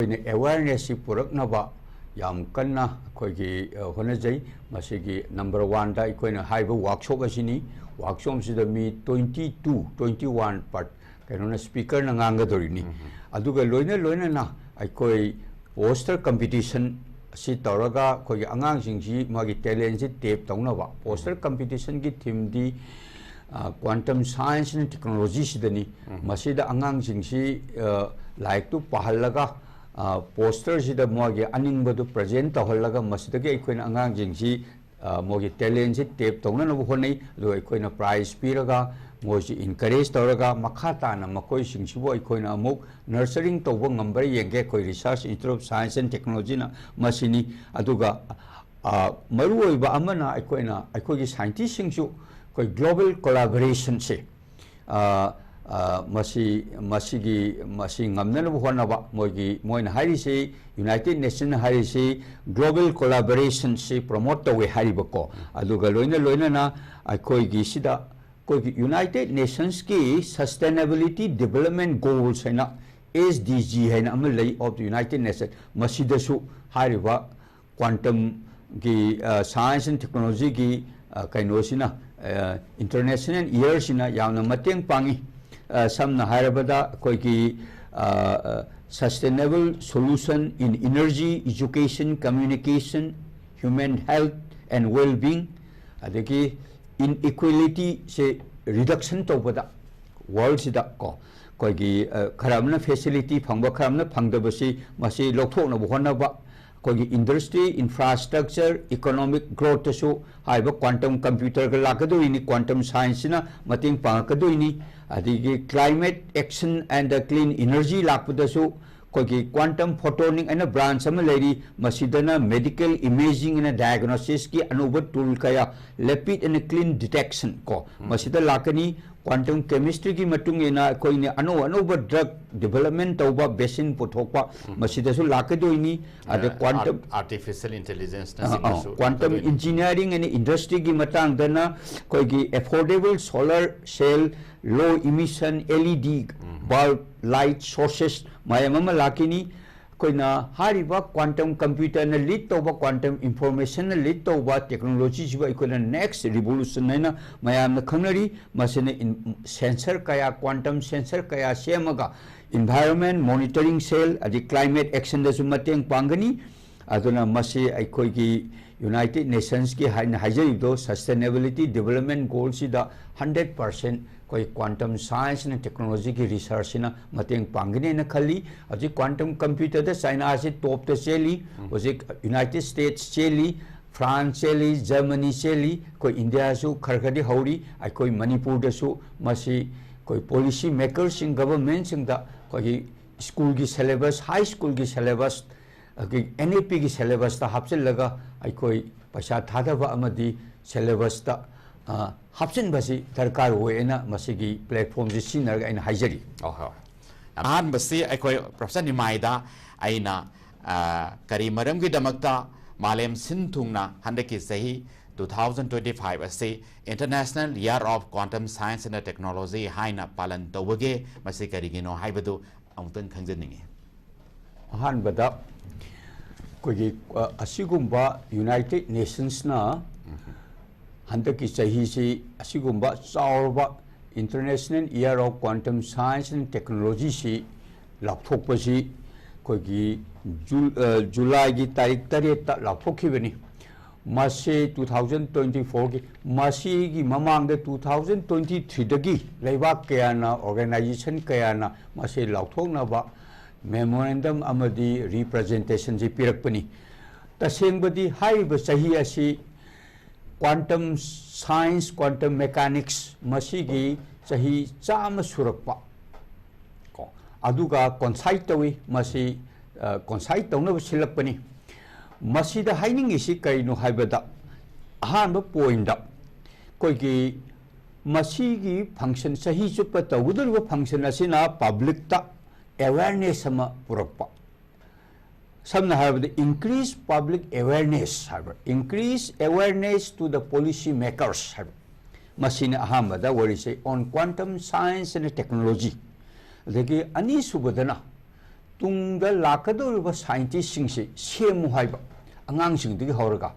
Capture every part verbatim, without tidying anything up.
ꯑꯩꯈꯣꯏꯅ ꯑꯦꯋꯦꯔꯅꯦꯁꯁꯤ ꯄꯨꯔꯛꯅꯕ ꯌꯥꯝ ꯀꯟꯅ ꯑꯩꯈꯣꯏꯒꯤ ꯑ, ꯍꯣꯠꯅꯖꯩ꯫ ꯃꯁꯤꯒꯤ ꯅꯝꯕꯔ ꯋꯥꯟꯗ ꯑꯩꯈꯣꯏꯅ ꯍꯥꯏꯕ ꯋꯥꯛꯁꯣꯞ ꯑꯁꯤꯅꯤ꯫ ꯋꯥꯛꯁꯣꯞꯁꯤꯗ ꯃꯤ twenty two, twenty one part ꯀꯩꯅꯣꯅ, ꯁ꯭ꯄꯤꯀꯔꯅ ꯉꯥꯡꯒꯗꯧꯔꯤꯅꯤ꯫ ꯑꯗꯨꯒ ꯂꯣꯏꯅ ꯂꯣꯏꯅꯅ ꯑꯩꯈꯣꯏ ꯄꯣꯁꯇꯔ ꯀꯝꯄꯤꯇꯤꯁꯟ ꯑꯁꯤ ꯇꯧꯔꯒ ꯑꯩꯈꯣꯏꯒꯤ ꯑꯉꯥꯡꯁꯤꯡꯁꯤ ꯃꯥꯒꯤ ꯇꯦꯂꯦꯟꯁꯤ ꯇꯦꯞ ꯇꯧꯅꯕ ꯄꯣꯁꯇꯔ ꯀꯝꯄꯤꯇꯤꯁꯟꯒꯤ ꯊꯤꯝꯗꯤ ꯀ꯭ꯋꯥꯟꯇꯝ ꯁꯥꯏꯟꯁ ꯑꯦꯟ ꯇꯦꯛꯅꯣꯂꯣꯖꯤꯁꯤꯗꯅꯤ꯫ ꯃꯁꯤꯗ ꯑꯉꯥꯡꯁꯤꯡꯁꯤ ꯑ, ꯂꯥꯏꯔꯤꯛꯇꯨ ꯄꯥꯍꯜꯂꯒ ꯄꯣꯁꯇꯔꯁꯤꯗ ꯃꯣꯏꯒꯤ ꯑꯅꯤꯡꯕꯗꯨ ꯄ꯭ꯔꯖꯦꯟ ꯇꯧꯍꯜꯂꯒ ꯃꯁꯤꯗꯒꯤ ꯑꯩꯈꯣꯏꯅ ꯑꯉꯥꯡꯁꯤꯡꯁꯤ ꯑ, ꯃꯣꯏꯒꯤ ꯇꯦꯂꯦꯟꯁꯤ ꯇꯦꯞ ꯇꯧꯅꯅꯕ ꯍꯣꯠꯅꯩ꯫ ꯑꯗꯨꯒ ꯑꯩꯈꯣꯏꯅ ꯄ꯭ꯔꯥꯏꯖ ꯄꯤꯔꯒ ꯃꯣꯏꯁꯤ ꯏꯟꯀꯔꯦꯖ ꯇꯧꯔꯒ ꯃꯈꯥ ꯇꯥꯅ ꯃꯈꯣꯏꯁꯤꯡꯁꯤꯕꯨ ꯑꯩꯈꯣꯏꯅ ꯑꯃꯨꯛ ꯅꯔꯆꯔꯤꯡ ꯇꯧꯕ ꯉꯝꯕ꯭ꯔꯥ ꯌꯦꯡꯒꯦ꯫ ꯑꯩꯈꯣꯏ ꯔꯤꯁꯔꯁ ꯏꯟꯁꯇꯤꯇ꯭ꯌꯨꯠ ꯑꯣꯐ ꯁꯥꯏꯟꯁ ꯑꯦꯟ ꯇꯦꯛꯅꯣꯂꯣꯖꯤꯅ ꯃꯁꯤꯅꯤ꯫ ꯑꯗꯨꯒ ꯑ, ꯃꯔꯨꯑꯣꯏꯕ ꯑꯃꯅ ꯑꯩꯈꯣꯏꯅ ꯑꯩꯈꯣꯏꯒꯤ ꯁꯥꯏꯟꯇꯤꯁꯁꯤꯡꯁꯨ ꯑꯩꯈꯣꯏ ꯒ꯭ꯂꯣꯕꯦꯜ ꯀꯣꯂꯥꯕꯣꯔꯦꯁꯟꯁꯦ ꯑ, ꯑ, ꯃꯁꯤ ꯃꯁꯤꯒꯤ ꯃꯁꯤ ꯉꯝꯅꯅꯕ ꯍꯣꯠꯅꯕ ꯃꯣꯏꯒꯤ ꯃꯣꯏꯅ ꯍꯥꯏꯔꯤꯁꯤ, ꯌꯨꯅꯥꯏꯇꯦꯠ ꯅꯦꯁꯟ ꯍꯥꯏꯔꯤꯁꯤ ꯒ꯭ꯂꯣꯕꯦꯜ ꯀꯣꯂꯥꯕꯣꯔꯦꯁꯟꯁꯤ ꯄ꯭ꯔꯣꯃꯣꯠ ꯇꯧꯋꯦ ꯍꯥꯏꯔꯤꯕꯀꯣ꯫ ꯑꯗꯨꯒ ꯂꯣꯏꯅ ꯂꯣꯏꯅꯅ ꯑꯩꯈꯣꯏꯒꯤ ꯁꯤꯗ ꯑꯩꯈꯣꯏꯒꯤ ꯌꯨꯅꯥꯏꯇꯦꯠ ꯅꯦꯁꯟꯁꯀꯤ ꯁꯁꯇꯦꯅꯦꯕꯤꯂꯤꯇꯤ ꯗꯤꯕꯂꯞꯃꯦꯟ ꯒꯣꯜꯁ ꯍꯥꯏꯅ, ꯑꯦꯁ ꯗꯤ ꯖꯤ ꯍꯥꯏꯅ ꯑꯃ ꯂꯩ, ꯑꯣꯐ ꯗ ꯌꯨꯅꯥꯏꯇꯦꯠ ꯅꯦꯁꯟ, ꯃꯁꯤꯗꯁꯨ ꯍꯥꯏꯔꯤꯕ ꯀ꯭ꯋꯥꯟꯇꯝꯒꯤ ꯁꯥꯏꯟꯁ ꯑꯦꯟ ꯇꯦꯛꯅꯣꯂꯣꯖꯤꯒꯤ ꯀꯩꯅꯣꯁꯤꯅ, ꯏꯟꯇꯔꯅꯦꯁꯅꯦꯜ ꯏꯌꯔꯁꯤꯅ ꯌꯥꯝꯅ ꯃꯇꯦꯡ ꯄꯥꯡꯉꯤ꯫ ꯑ, ꯁꯝꯅ ꯍꯥꯏꯔꯕꯗ ꯑꯩꯈꯣꯏꯒꯤ sustainable solution in energy, education, communication, human health and well-being, ꯑꯗꯒꯤ ꯏꯟ ꯏꯀ꯭ꯋꯦꯂꯤꯇꯤꯁꯦ ꯔꯤꯗꯛꯁꯟ ꯇꯧꯕꯗ ꯋꯥꯔꯜꯁꯤꯗ ꯀꯣ, ꯑꯩꯈꯣꯏꯒꯤ ꯑ, ꯈꯔ ꯑꯃꯅ ꯐꯦꯁꯤꯂꯤꯇꯤ ꯐꯪꯕ, ꯈꯔ ꯑꯃꯅ ꯐꯪꯗꯕꯁꯤ, ꯃꯁꯤ ꯂꯧꯊꯣꯛꯅꯕ ꯍꯣꯠꯅꯕ, ꯑꯩꯈꯣꯏꯒꯤ ꯏꯟꯗꯁꯇ꯭ꯔꯤ, ꯏꯟꯐ꯭ꯔꯥꯁ꯭ꯇ꯭ꯔꯛꯆꯔ, ꯏꯀꯣꯅꯣꯃꯤꯛ ꯒ꯭ꯔꯣꯠꯇꯁꯨ ꯍꯥꯏꯔꯤꯕ ꯀ꯭ꯋꯥꯟꯇꯝ ꯀꯝꯄ꯭ꯌꯨꯇꯔꯒ ꯂꯥꯛꯀꯗꯣꯏꯅꯤ, ꯀ꯭ꯋꯥꯟꯇꯝ ꯁꯥꯏꯟꯁꯁꯤꯅ ꯃꯇꯦꯡ ꯄꯥꯡꯉꯛꯀꯗꯣꯏꯅꯤ꯫ ꯑꯗꯒꯤ climate action and clean energy ꯂꯥꯛꯄꯗꯁꯨ ꯑꯩꯈꯣꯏꯒꯤ ꯀ꯭ꯋꯥꯟꯇꯝ ꯐꯣꯇꯣꯅꯤꯛ ꯍꯥꯏꯅ ꯕ꯭ꯔꯥꯟꯁ ꯑꯃ ꯂꯩꯔꯤ, ꯃꯁꯤꯗꯅ ꯃꯦꯗꯤꯀꯦꯜ ꯏꯃꯦꯖꯤꯡ ꯑꯦꯟ ꯗꯥꯏꯒꯅꯣꯁꯤꯁꯀꯤ ꯑꯅꯧꯕ ꯇꯨꯜ ꯀꯌꯥ, ꯂꯦꯄꯤꯗ ꯑꯦꯟ ꯀ꯭ꯂꯤꯟ ꯗꯤꯇꯦꯛꯁꯟ ꯀꯣ, ꯃꯁꯤꯗ ꯂꯥꯛꯀꯅꯤ꯫ ꯀ꯭ꯋꯥꯟꯇꯝ ꯀꯦꯃꯤꯁꯇ꯭ꯔꯤꯒꯤ ꯃꯇꯨꯡ ꯏꯟꯅ ꯑꯩꯈꯣꯏꯅ ꯑꯅꯧ ꯑꯅꯧꯕ ꯗ꯭ꯔꯒ ꯗꯤꯕꯂꯞꯃꯦꯟ ꯇꯧꯕ, ꯚꯦꯛꯁꯤꯟ ꯄꯨꯊꯣꯛꯄ, ꯃꯁꯤꯗꯁꯨ ꯂꯥꯛꯀꯗꯣꯏꯅꯤ꯫ ꯑꯗ ꯀ꯭ꯋꯥꯟꯇꯝ ꯑꯥꯔꯇꯤꯐꯤꯁꯤꯌꯦꯜ ꯏꯟꯇꯦꯂꯤꯖꯦꯟꯁꯅꯆꯤꯡꯕꯁꯨ ꯀ꯭ꯋꯥꯟꯇꯝ ꯏꯟꯖꯤꯅꯤꯌꯥꯔꯤꯡ ꯑꯦꯟ ꯏꯟꯗꯁꯇ꯭ꯔꯤꯒꯤ ꯃꯇꯥꯡꯗꯅ ꯑꯩꯈꯣꯏꯒꯤ affordable solar cell, low emission L E D bulb, light sources ꯃꯌꯥꯝ ꯑꯃ ꯂꯥꯛꯈꯤꯅꯤ꯫ ꯑꯩꯈꯣꯏꯅ ꯍꯥꯏꯔꯤꯕ quantum computerꯅ lead ꯇꯧꯕ, quantum informationꯅ lead ꯇꯧꯕ technologyꯁꯤꯕꯨ ꯑꯩꯈꯣꯏꯅ next revolution ꯍꯥꯏꯅ ꯃꯌꯥꯝꯅ ꯈꯪꯅꯔꯤ꯫ ꯃꯁꯤꯅ sensor ꯀꯌꯥ, quantum sensor ꯀꯌꯥ ꯁꯦꯝꯃꯒ environment monitoring cell ꯑꯗꯩ climate actionꯗꯁꯨ ꯃꯇꯦꯡ ꯄꯥꯡꯒꯅꯤ꯫ ꯑꯗꯨꯅ ꯃꯁꯤ ꯑꯩꯈꯣꯏꯒꯤ United Nationsꯀꯤ ꯍꯥꯏꯅ ꯍꯥꯏꯖꯔꯤꯕꯗꯣ sustainability development goalꯁꯤꯗ hundred percent ꯑꯩꯈꯣꯏ quantum science and technologyꯒꯤ researchꯁꯤꯅ ꯃꯇꯦꯡ ꯄꯥꯡꯒꯅꯤꯅ ꯈꯜꯂꯤ꯫ ꯍꯧꯖꯤꯛ quantum computerꯗ Chinaꯁꯤ topꯇ ꯆꯦꯜꯂꯤ, ꯍꯧꯖꯤꯛ United States ꯆꯦꯜꯂꯤ, France ꯆꯦꯜꯂꯤ, Germany ꯆꯦꯜꯂꯤ, ꯑꯩꯈꯣꯏ Indiaꯁꯨ ꯈꯔ ꯈꯔꯗꯤ ꯍꯧꯔꯤ꯫ ꯑꯩꯈꯣꯏ ꯃꯅꯤꯄꯨꯔꯗꯁꯨ ꯃꯁꯤ ꯑꯩꯈꯣꯏ policy makerꯁꯤꯡ, governmentꯁꯤꯡꯗ ꯑꯩꯈꯣꯏꯒꯤ schoolꯒꯤ syllabus, high schoolꯒꯤ syllabus, ꯑꯩꯈꯣꯏ NEPꯒꯤ syllabusꯇ ꯍꯥꯞꯆꯤꯜꯂꯒ ꯑꯩꯈꯣꯏ ꯄꯩꯁꯥ ꯊꯥꯗꯕ ꯑꯃꯗꯤ syllabusꯇ ꯍꯥꯞꯆꯤꯟꯕꯁꯤ ꯗꯔꯀꯥꯔ ꯑꯣꯏ ꯍꯥꯏꯅ ꯃꯁꯤꯒꯤ platformꯁꯤ ꯁꯤꯖꯤꯟꯅꯔꯒ ꯑꯩꯅ ꯍꯥꯏꯖꯔꯤ꯫ ꯑꯣ ꯍꯣꯏ꯫ ꯑꯍꯥꯟꯕꯁꯤ ꯑꯩꯈꯣꯏ Professor ꯅꯤꯃꯥꯏꯗ ꯑꯩꯅ ꯀꯔꯤ ꯃꯔꯝꯒꯤꯗꯃꯛꯇ ꯃꯥꯂꯦꯝ ꯁꯤꯟ ꯊꯨꯡꯅ ꯍꯟꯗꯛꯀꯤ ꯆꯍꯤ two thousand twenty five ꯑꯁꯤ International Year of Quantum Science and Technology ꯍꯥꯏꯅ ꯄꯥꯂꯟ ꯇꯧꯕꯒꯦ, ꯃꯁꯤ ꯀꯔꯤꯒꯤꯅꯣ ꯍꯥꯏꯕꯗꯨ ꯑꯃꯨꯛꯇꯪ ꯈꯪꯖꯅꯤꯡꯉꯤ꯫ ꯑꯍꯥꯟꯕꯗ ꯑꯩꯈꯣꯏꯒꯤ ꯑꯁꯤꯒꯨꯝꯕ United Nationsꯅ ꯍꯟꯗꯛꯀꯤ ꯆꯍꯤꯁꯤ ꯑꯁꯤꯒꯨꯝꯕ ꯆꯥꯎꯔꯕ International Year of Quantum Science and Technologyꯁꯤ ꯂꯥꯎꯊꯣꯛꯄꯁꯤ ꯑꯩꯈꯣꯏꯒꯤ Julyꯒꯤ ꯇꯥꯔꯤꯛ ꯇꯔꯦꯠꯇ ꯂꯥꯎꯊꯣꯛꯈꯤꯕꯅꯤ꯫ ꯃꯁꯤ two thousand twenty fourꯒꯤ, ꯃꯁꯤꯒꯤ ꯃꯃꯥꯡꯗ two thousand twenty threeꯗꯒꯤ ꯂꯩꯕꯥꯛ ꯀꯌꯥꯅ, organization ꯀꯌꯥꯅ ꯃꯁꯤ ꯂꯥꯎꯊꯣꯛꯅꯕ memorandum ꯑꯃꯗꯤ representationꯁꯤ ꯄꯤꯔꯛꯄꯅꯤ꯫ ꯇꯁꯦꯡꯕꯗꯤ ꯍꯥꯏꯔꯤꯕ ꯆꯍꯤ ꯑꯁꯤ quantum science, quantum mechanics ꯃꯁꯤꯒꯤ ꯆꯍꯤ ꯆꯥꯝꯃ ꯁꯨꯔꯛꯄ ꯀꯣ, ꯑꯗꯨꯒ coincide ꯇꯧꯏ꯫ ꯃꯁꯤ coincide ꯇꯧꯅꯕ ꯁꯤꯜꯂꯛꯄꯅꯤ꯫ ꯃꯁꯤꯗ ꯍꯥꯏꯅꯤꯡꯉꯤꯁꯤ ꯀꯔꯤꯅꯣ ꯍꯥꯏꯕꯗ, ꯑꯍꯥꯟꯕ pointꯇ ꯑꯩꯈꯣꯏꯒꯤ ꯃꯁꯤꯒꯤ function, ꯆꯍꯤ ꯆꯨꯞꯄ ꯇꯧꯒꯗꯧꯔꯤꯕ function ꯑꯁꯤꯅ publicꯇ awareness ꯑꯃ ꯄꯨꯔꯛꯄ꯫ ꯁꯝꯅ ꯍꯥꯏꯔꯕꯗ increase public awareness ꯍꯥꯏꯕ, increase awareness to the policy makers ꯍꯥꯏꯕ, ꯃꯁꯤꯅ ꯑꯍꯥꯟꯕꯗ ꯋꯥꯔꯤꯁꯦ on quantum science and technology꯫ ꯑꯗꯒꯤ ꯑꯅꯤꯁꯨꯕꯗꯅ ꯇꯨꯡꯗ ꯂꯥꯛꯀꯗꯧꯔꯤꯕ ꯁꯥꯏꯟꯇꯤꯁꯁꯤꯡꯁꯤ ꯁꯦꯝꯃꯨ ꯍꯥꯏꯕ, ꯑꯉꯥꯡꯁꯤꯡꯗꯒꯤ ꯍꯧꯔꯒ,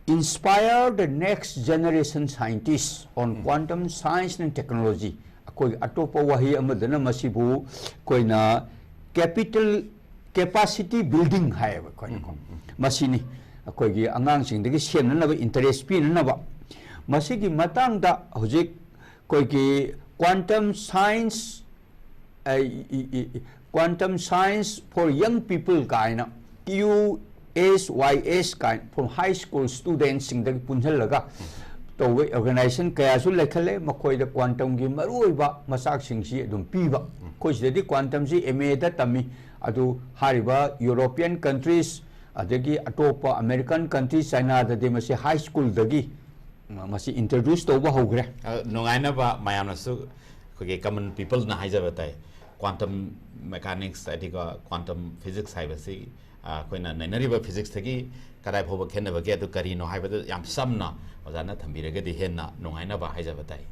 inspire the next generation scientists on quantum science and technology. ꯑꯩꯈꯣꯏꯒꯤ ꯑꯇꯣꯞꯄ ꯋꯥꯍꯩ ꯑꯃꯗꯅ ꯃꯁꯤꯕꯨ ꯑꯩꯈꯣꯏꯅ capital capacity building ꯍꯥꯏꯌꯦꯕ ꯑꯩꯈꯣꯏꯅꯀꯣ꯫ ꯃꯁꯤꯅꯤ ꯑꯩꯈꯣꯏꯒꯤ ꯑꯉꯥꯡꯁꯤꯡꯗꯒꯤ ꯁꯦꯝꯅꯅꯕ, interest ꯄꯤꯅꯅꯕ꯫ ꯃꯁꯤꯒꯤ ꯃꯇꯥꯡꯗ ꯍꯧꯖꯤꯛ ꯑꯩꯈꯣꯏꯒꯤ quantum science, ꯑ, E- E- E- quantum science for young people ꯀꯥꯏꯅ, Q S Y S ꯀꯥꯏꯅ, from high school students ꯁꯤꯡꯗꯒꯤ ꯄꯨꯟꯁꯤꯜꯂꯒ ꯇꯧꯕ organization ꯀꯌꯥꯁꯨ ꯂꯩꯈꯠꯂꯦ꯫ ꯃꯈꯣꯏꯗ quantum ꯒꯤ ꯃꯔꯨꯑꯣꯏꯕ ꯃꯆꯥꯛꯁꯤꯡꯁꯤ ꯑꯗꯨꯝ ꯄꯤꯕ꯫ ꯑꯩꯈꯣꯏ ꯁꯤꯗꯗꯤ quantum ꯁꯤ M A ꯗ ꯇꯝꯃꯤ, ꯑꯗꯨ ꯍꯥꯏꯔꯤꯕ European countries ꯑꯗꯒꯤ ꯑꯇꯣꯞꯄ American country, China ꯗꯗꯤ ꯃꯁꯤ high school ꯗꯒꯤ ꯃꯁꯤ introduce ꯇꯧꯕ ꯍꯧꯈ꯭ꯔꯦ꯫ ꯑ, ꯅꯨꯡꯉꯥꯏꯅꯕ ꯃꯌꯥꯝꯅꯁꯨ ꯑꯩꯈꯣꯏꯒꯤ common people ꯅ ꯍꯥꯏꯖꯕ ꯇꯥꯏ, quantum mechanics ꯑꯗꯨꯒ quantum physics ꯍꯥꯏꯕꯁꯤ, ꯑ, ꯑꯩꯈꯣꯏꯅ ꯅꯩꯅꯔꯤꯕ physics ꯇꯒꯤ ꯀꯗꯥꯏ ꯐꯥꯎꯕ ꯈꯦꯠꯅꯕꯒꯦ, ꯑꯗꯨ ꯀꯔꯤꯅꯣ ꯍꯥꯏꯕꯗꯨ ꯌꯥꯝ ꯁꯝꯅ ꯑꯣꯖꯥꯅ ꯊꯝꯕꯤꯔꯒꯗꯤ ꯍꯦꯟꯅ ꯅꯨꯡꯉꯥꯏꯅꯕ ꯍꯥꯏꯖꯕ ꯇꯥꯏ꯫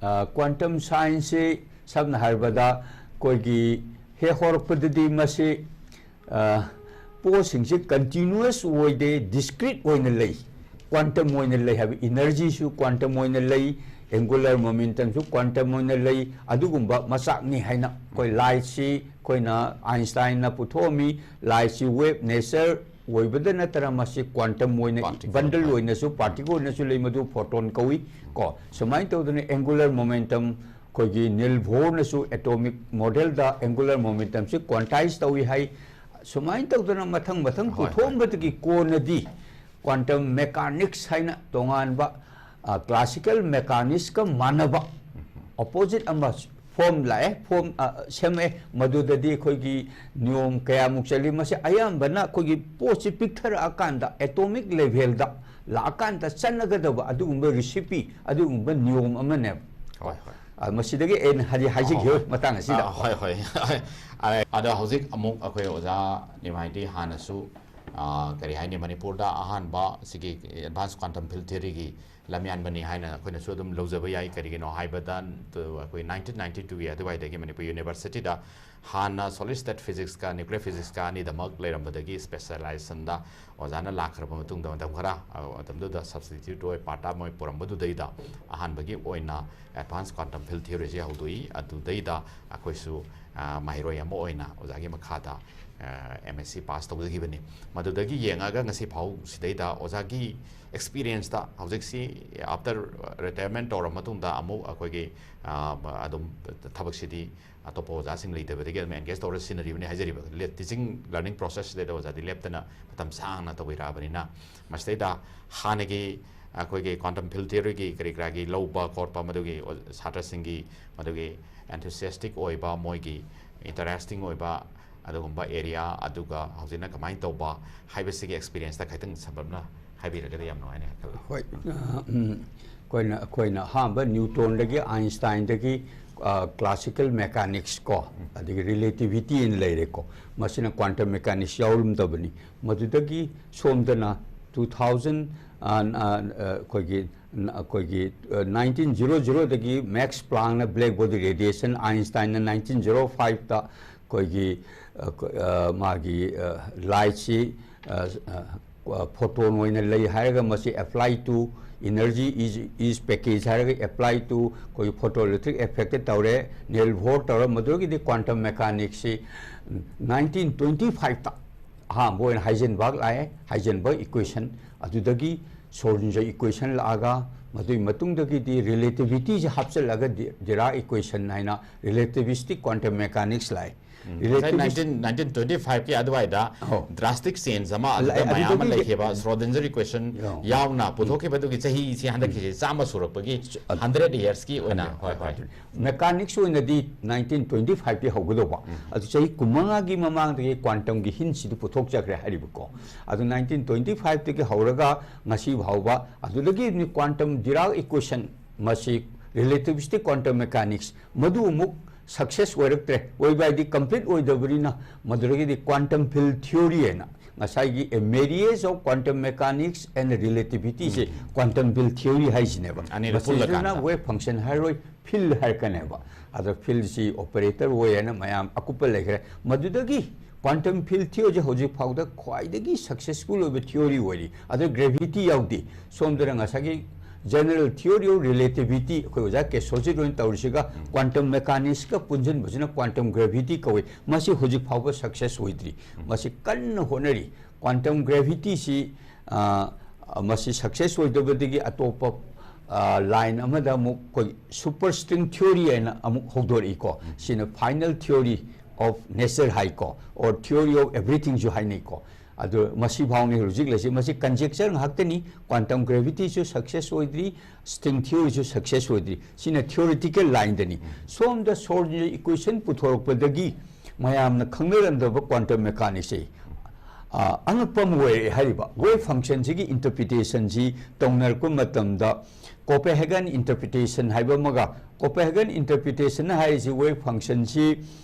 ꯑ, quantum science ꯁꯤ ꯁꯝꯅ ꯍꯥꯏꯔꯕꯗ ꯑꯩꯈꯣꯏꯒꯤ ꯍꯦꯛ ꯍꯧꯔꯛꯄꯗꯗꯤ ꯃꯁꯤ, ꯑ, ꯄꯣꯠꯁꯤꯡꯁꯤ continuous ꯑꯣꯏꯗꯦ, discrete ꯑꯣꯏꯅ ꯂꯩ, quantum ꯑꯣꯏꯅ ꯂꯩ ꯍꯥꯏꯕ, energy ꯁꯨ quantum ꯑꯣꯏꯅ ꯂꯩ, angular momentum ꯁꯨ quantum ꯑꯣꯏꯅ ꯂꯩ, ꯑꯗꯨꯒꯨꯝꯕ ꯃꯆꯥꯛꯅꯤ ꯍꯥꯏꯅ ꯑꯩꯈꯣꯏ light ꯁꯤ ꯑꯩꯈꯣꯏꯅ Einstein ꯅ ꯄꯨꯊꯣꯛꯑꯝꯃꯤ, light ꯁꯤ wave nature ꯑꯣꯏꯕꯗ ꯅꯠꯇꯅ ꯃꯁꯤ quantum ꯑꯣꯏꯅ particle bundle ꯑꯣꯏꯅꯁꯨ, particle ꯑꯣꯏꯅꯁꯨ ꯂꯩ, ꯃꯗꯨ photon ꯀꯧꯏ ꯀꯣ꯫ ꯁꯨꯃꯥꯏꯅ ꯇꯧꯗꯅ angular momentum, ꯑꯩꯈꯣꯏꯒꯤ Niels Bohr ꯅꯁꯨ atomic model ꯗ angular momentum ꯁꯤ quantize ꯇꯧꯏ ꯍꯥꯏ꯫ ꯁꯨꯃꯥꯏꯅ ꯇꯧꯗꯅ ꯃꯊꯪ ꯃꯊꯪ ꯍꯣꯏ, ꯍꯣꯏ꯫ ꯄꯨꯊꯣꯛꯑꯝꯕꯗꯒꯤ ꯀꯣꯟꯅꯗꯤ quantum mechanics ꯍꯥꯏꯅ ꯇꯣꯉꯥꯟꯕ, ꯑ, classical mechanics ꯀ ꯃꯥꯟꯅꯕ opposite ꯑꯃ form ꯂꯥꯛꯑꯦ, form, ꯑ, ꯁꯦꯝꯃꯛꯑꯦ꯫ ꯃꯗꯨꯗꯗꯤ ꯑꯩꯈꯣꯏꯒꯤ ꯅꯤꯌꯣꯝ ꯀꯌꯥꯃꯨꯛ ꯆꯠꯂꯤ꯫ ꯃꯁꯤ ꯑꯌꯥꯝꯕꯅ ꯑꯩꯈꯣꯏꯒꯤ ꯄꯣꯠꯁꯤ ꯄꯤꯛꯊꯔꯛꯑꯀꯥꯟꯗ, atomic level ꯗ ꯂꯥꯛꯑꯀꯥꯟꯗ ꯆꯠꯅꯒꯗꯕ ꯑꯗꯨꯒꯨꯝꯕ recipe, ꯑꯗꯨꯒꯨꯝꯕ ꯅꯤꯌꯣꯝ ꯑꯃꯅꯦꯕ꯫ ꯍꯣꯏ, ꯍꯣꯏ꯫ ꯑ, ꯃꯁꯤꯗꯒꯤ ꯑꯩꯅ ꯍꯥꯏꯗꯤ ꯍꯥꯏꯖꯈꯤꯕ ꯍꯣꯏ, ꯍꯣꯏ꯫ ꯃꯇꯥꯡ ꯑꯁꯤꯗ꯫ ꯑ, ꯍꯣꯏ, ꯍꯣꯏ꯫ ꯑ, ꯑꯗꯣ ꯍꯧꯖꯤꯛ ꯑꯃꯨꯛ ꯑꯩꯈꯣꯏ ꯑꯣꯖꯥ ꯅꯤꯃꯥꯏꯗꯤ ꯍꯥꯟꯅꯁꯨ, ꯑ, ꯀꯔꯤ ꯍꯥꯏꯅꯤ, ꯃꯅꯤꯄꯨꯔꯗ ꯑꯍꯥꯟꯕ ꯁꯤꯒꯤ advanced quantum field theory ꯒꯤ ꯂꯝꯌꯥꯟꯕꯅꯤ ꯍꯥꯏꯅ ꯑꯩꯈꯣꯏꯅꯁꯨ ꯑꯗꯨꯝ ꯂꯧꯖꯕ ꯌꯥꯏ꯫ ꯀꯔꯤꯒꯤꯅꯣ ꯍꯥꯏꯕꯗ, ꯑꯩꯈꯣꯏ nineteen ninety two ꯒꯤ ꯑꯗꯨꯋꯥꯏꯗꯒꯤ ꯃꯅꯤꯄꯨꯔ university ꯗ ꯍꯥꯟꯅ solid state physicsꯀ nuclear physicsꯀ ꯑꯅꯤꯗꯃꯛ ꯂꯩꯔꯝꯕꯗꯒꯤ specializationꯗ ꯑꯣꯖꯥꯅ ꯂꯥꯛꯈ꯭ꯔꯕ ꯃꯇꯨꯡꯗ, ꯃꯇꯝ ꯈꯔ, ꯑ, ꯃꯇꯝꯗꯨꯗ substitute ꯑꯣꯏ part time ꯑꯣꯏ ꯄꯨꯔꯝꯕꯗꯨꯗꯩꯗ ꯑꯍꯥꯟꯕꯒꯤ ꯑꯣꯏꯅ advanced quantum field theoryꯁꯤ ꯍꯧꯗꯣꯛꯏ꯫ ꯑꯗꯨꯗꯩꯗ ꯑꯩꯈꯣꯏꯁꯨ, ꯑ, ꯃꯍꯩꯔꯣꯏ ꯑꯃ ꯑꯣꯏꯅ ꯑꯣꯖꯥꯒꯤ ꯃꯈꯥꯗ, ꯑ, M Sc pass ꯇꯧꯖꯈꯤꯕꯅꯤ꯫ ꯃꯗꯨꯗꯒꯤ ꯌꯦꯡꯉꯒ ꯉꯁꯤ ꯐꯥꯎ ꯁꯤꯗꯩꯗ ꯑꯣꯖꯥꯒꯤ experienceꯇ ꯍꯧꯖꯤꯛꯁꯤ after retirement ꯇꯧꯔ ꯃꯇꯨꯡꯗ ꯑꯃꯨꯛ ꯑꯩꯈꯣꯏꯒꯤ, ꯑ, ꯑꯗꯨꯝ ꯊꯕꯛꯁꯤꯗꯤ ꯑꯇꯣꯞꯄ ꯑꯣꯖꯥꯁꯤꯡ ꯂꯩꯇꯕꯗꯒꯤ ꯑꯗꯨꯝ engage ꯇꯧꯔ ꯁꯤꯖꯤꯟꯅꯔꯤꯕꯅꯤ ꯍꯥꯏꯖꯔꯤꯕ꯫ ꯂꯦ-, teaching learning processꯁꯤꯗꯩꯗ ꯑꯣꯖꯥꯗꯤ ꯂꯦꯞꯇꯅ ꯃꯇꯝ ꯁꯥꯡꯅ ꯇꯧꯕꯤꯔꯛꯑꯕꯅꯤꯅ, ꯃꯁꯤꯗꯩꯗ ꯍꯥꯟꯅꯒꯤ ꯑꯩꯈꯣꯏꯒꯤ quantum field theoryꯒꯤ ꯀꯔꯤ ꯀꯔꯥꯒꯤ ꯂꯧꯕ ꯈꯣꯠꯄ, ꯃꯗꯨꯒꯤ ꯑꯣ-, ꯁꯥꯇ꯭ꯔꯁꯤꯡꯒꯤ ꯃꯗꯨꯒꯤ enthusiastic ꯑꯣꯏꯕ, ꯃꯣꯏꯒꯤ interesting ꯑꯣꯏꯕ ꯑꯗꯨꯒꯨꯝꯕ area, ꯑꯗꯨꯒ ꯍꯧꯖꯤꯛꯅ ꯀꯃꯥꯏꯅ ꯇꯧꯕ ꯍꯥꯏꯕꯁꯤꯒꯤ experienceꯇ ꯈꯤꯇꯪ ꯁꯝꯂꯞꯅ ꯍꯥꯏꯕꯤꯔꯒꯗꯤ ꯌꯥꯝ ꯅꯨꯡꯉꯥꯏꯅꯤ ꯈꯜꯂꯤ꯫ ꯍꯣꯏ, ꯑ, ꯎꯝ, ꯑꯩꯈꯣꯏꯅ, ꯑꯩꯈꯣꯏꯅ ꯑꯍꯥꯟꯕ ꯅ꯭ꯌꯨꯇꯣꯟꯗꯒꯤ, ꯑꯥꯏꯟꯁꯇꯥꯏꯟꯗꯒꯤ, ꯑ, classical mechanics ꯀꯣ, ꯑꯗꯒꯤ relativity ꯑꯅ ꯂꯩꯔꯦꯀꯣ, ꯃꯁꯤꯅ quantum mechanics ꯌꯥꯎꯔꯝꯗꯕꯅꯤ꯫ ꯃꯗꯨꯗꯒꯤ ꯁꯣꯝꯗꯅ two thousand, ꯑ, ꯑ, ꯑ, ꯑꯩꯈꯣꯏꯒꯤ, ꯑꯩꯈꯣꯏꯒꯤ, ꯑ, nineteen zero zeroꯗꯒꯤ Max Planckꯅ black body radiation, Einsteinꯅ nineteen zero fiveꯇ ꯑꯩꯈꯣꯏꯒꯤ, ꯑ, ꯑ, ꯃꯥꯒꯤ, ꯑ, lightꯁꯤ, ꯑ, ꯑ, photon ꯑꯣꯏꯅ ꯂꯩ ꯍꯥꯏꯔꯒ ꯃꯁꯤ apply to energy is, is package ꯍꯥꯏꯔꯒ apply to ꯑꯩꯈꯣꯏꯒꯤ photoelectric effect ꯇꯧꯔꯦ, Niels Bohr ꯇꯧꯔꯦ, ꯃꯗꯨꯗꯒꯤꯗꯤ quantum mechanicsꯁꯤ nineteen twenty fiveꯇ ꯑꯍꯥꯟꯕ ꯑꯣꯏꯅ Heisenberg ꯂꯥꯛꯑꯦ, Heisenberg equation, ꯑꯗꯨꯗꯒꯤ Schrödinger equation ꯂꯥꯛꯑꯒ, ꯃꯗꯨꯒꯤ ꯃꯇꯨꯡꯗꯒꯤꯗꯤ relativityꯁꯦ ꯍꯥꯞꯆꯤꯜꯂꯒ Di-, Dirac equation ꯍꯥꯏꯅ relativistic quantum mechanics ꯂꯥꯛꯑꯦ꯫ ꯉꯁꯥꯏ nineteen, nineteen twenty fiveꯀꯤ ꯑꯗꯨꯋꯥꯏꯗ ꯑꯧ꯫ drastic change ꯑꯃ ꯂꯥꯛꯑꯦ, ꯑꯗꯨꯗ ꯃꯌꯥꯝ ꯑꯃ ꯑꯗꯨꯗꯒꯤ ꯂꯩꯈꯤꯕ, Schrödinger equation ꯌꯥꯎ꯫ ꯌꯥꯎꯅ ꯄꯨꯊꯣꯛꯈꯤꯕ ꯑꯗꯨꯒꯤ ꯆꯍꯤꯁꯤ ꯍꯟꯗꯛꯀꯤꯁꯦ ꯆꯥꯝꯃ ꯁꯨꯔꯛꯄꯒꯤ, hundred yearsꯀꯤ ꯑꯣꯏꯅ꯫ ꯍꯣꯏ, ꯍꯣꯏ꯫ Mechanics ꯑꯣꯏꯅꯗꯤ nineteen twenty fiveꯀꯤ ꯍꯧꯒꯗꯧꯕ, ꯑꯗꯨ ꯆꯍꯤ ꯀꯨꯟꯃꯉꯥꯒꯤ ꯃꯃꯥꯡꯗꯒꯤ quantumꯒꯤ hintꯁꯤꯗꯤ ꯄꯨꯊꯣꯛꯆꯈ꯭ꯔꯦ ꯍꯥꯏꯔꯤꯕꯀꯣ꯫ ꯑꯗꯨ nineteen twenty fiveꯇꯒꯤ ꯍꯧꯔꯒ ꯉꯁꯤ ꯐꯥꯎꯕ, ꯑꯗꯨꯗꯒꯤ quantum Dirac equation, ꯃꯁꯤ relativistic quantum mechanics, ꯃꯗꯨ ꯑꯃꯨꯛ ꯁꯛꯁꯦꯁ ꯑꯣꯏꯔꯛꯇ꯭ꯔꯦ꯫ ꯑꯣꯏꯕ ꯍꯥꯏꯗꯤ ꯀꯝꯄ꯭ꯂꯤꯠ ꯑꯣꯏꯗꯕꯅꯤꯅ, ꯃꯗꯨꯗꯒꯤꯗꯤ quantum field theory ꯍꯥꯏꯅ ꯉꯁꯥꯏꯒꯤ a marriage of quantum mechanics and relativity say quantum field theory ꯍꯥꯏꯁꯤꯅꯦꯕ꯫ ꯑꯅꯤꯗꯣ ꯃꯁꯤꯁꯤꯅ ꯄꯨꯜꯂꯀꯥꯟꯗ꯫ Wave function ꯍꯥꯏꯔꯣꯏ, field ꯍꯥꯏꯔꯛꯀꯅꯦꯕ꯫ ꯑꯗꯣ field ꯁꯤ operator ꯑꯣꯏ ꯍꯥꯏꯅ ꯃꯌꯥꯝ ꯑꯀꯨꯞꯄ ꯂꯩꯈ꯭ꯔꯦ꯫ ꯃꯗꯨꯗꯒꯤ quantum field theory ꯁꯦ ꯍꯧꯖꯤꯛ ꯐꯥꯎꯗ ꯈ꯭ꯋꯥꯏꯗꯒꯤ successful ꯑꯣꯏꯕ theory ꯑꯣꯏꯔꯤ꯫ ꯑꯗꯣ gravity ꯌꯥꯎꯗꯦ꯫ ꯁꯣꯝꯗꯅ ꯉꯁꯥꯏꯒꯤ general theory of relativity, ꯑꯩꯈꯣꯏ ꯑꯣꯖꯥ ꯀꯦꯁꯣꯖꯤꯠ ꯑꯣꯏꯅ ꯇꯧꯔꯤꯁꯤꯒ quantum mechanics ꯀ ꯄꯨꯟꯁꯤꯟꯕꯁꯤꯅ quantum gravity ꯀꯧꯏ꯫ ꯃꯁꯤ ꯍꯧꯖꯤꯛ ꯐꯥꯎꯕ success ꯑꯣꯏꯗ꯭ꯔꯤ꯫ ꯃꯁꯤ ꯀꯟꯅ ꯍꯣꯠꯅꯔꯤ꯫ Quantum gravity ꯁꯤ, ꯑ, ꯃꯁꯤ success ꯑꯣꯏꯗꯕꯗꯒꯤ ꯑꯇꯣꯞꯄ, ꯑ, line ꯑꯃꯗ ꯑꯃꯨꯛ ꯑꯩꯈꯣꯏ superstring theory ꯍꯥꯏꯅ ꯑꯃꯨꯛ ꯍꯧꯗꯣꯔꯛꯏꯀꯣ꯫ ꯁꯤꯅ final theory of nature ꯍꯥꯏꯀꯣ, or theory of everything ꯁꯨ ꯍꯥꯏꯅꯩꯀꯣ꯫ ꯑꯗꯣ ꯃꯁꯤ ꯐꯥꯎꯅꯤ ꯍꯧꯖꯤꯛ ꯂꯩꯁꯤ꯫ ꯃꯁꯤ conjecture ꯉꯥꯛꯇꯅꯤ꯫ Quantum gravity ꯁꯨ success ꯑꯣꯏꯗ꯭ꯔꯤ, string theory ꯁꯨ success ꯑꯣꯏꯗ꯭ꯔꯤ꯫ ꯁꯤꯅ theoretical line ꯗꯅꯤ꯫ ꯁꯣꯝꯗ Schrodinger equation ꯄꯨꯊꯣꯔꯛꯄꯗꯒꯤ ꯃꯌꯥꯝꯅ ꯈꯪꯅꯔꯝꯗꯕ quantum mechanics ꯁꯦ, ꯑ, ꯑꯉꯛꯄ ꯑꯃ ꯑꯣꯏꯔꯛꯑꯦ ꯍꯥꯏꯔꯤꯕ꯫ Wave function ꯁꯤꯒꯤ interpretation ꯁꯤ ꯇꯧꯅꯔꯛꯄ ꯃꯇꯝꯗ Copenhagen interpretation ꯍꯥꯏꯕ ꯑꯃꯒ, Copenhagen interpretation ꯍꯥꯏꯔꯤꯁꯤ wave function ꯁꯤ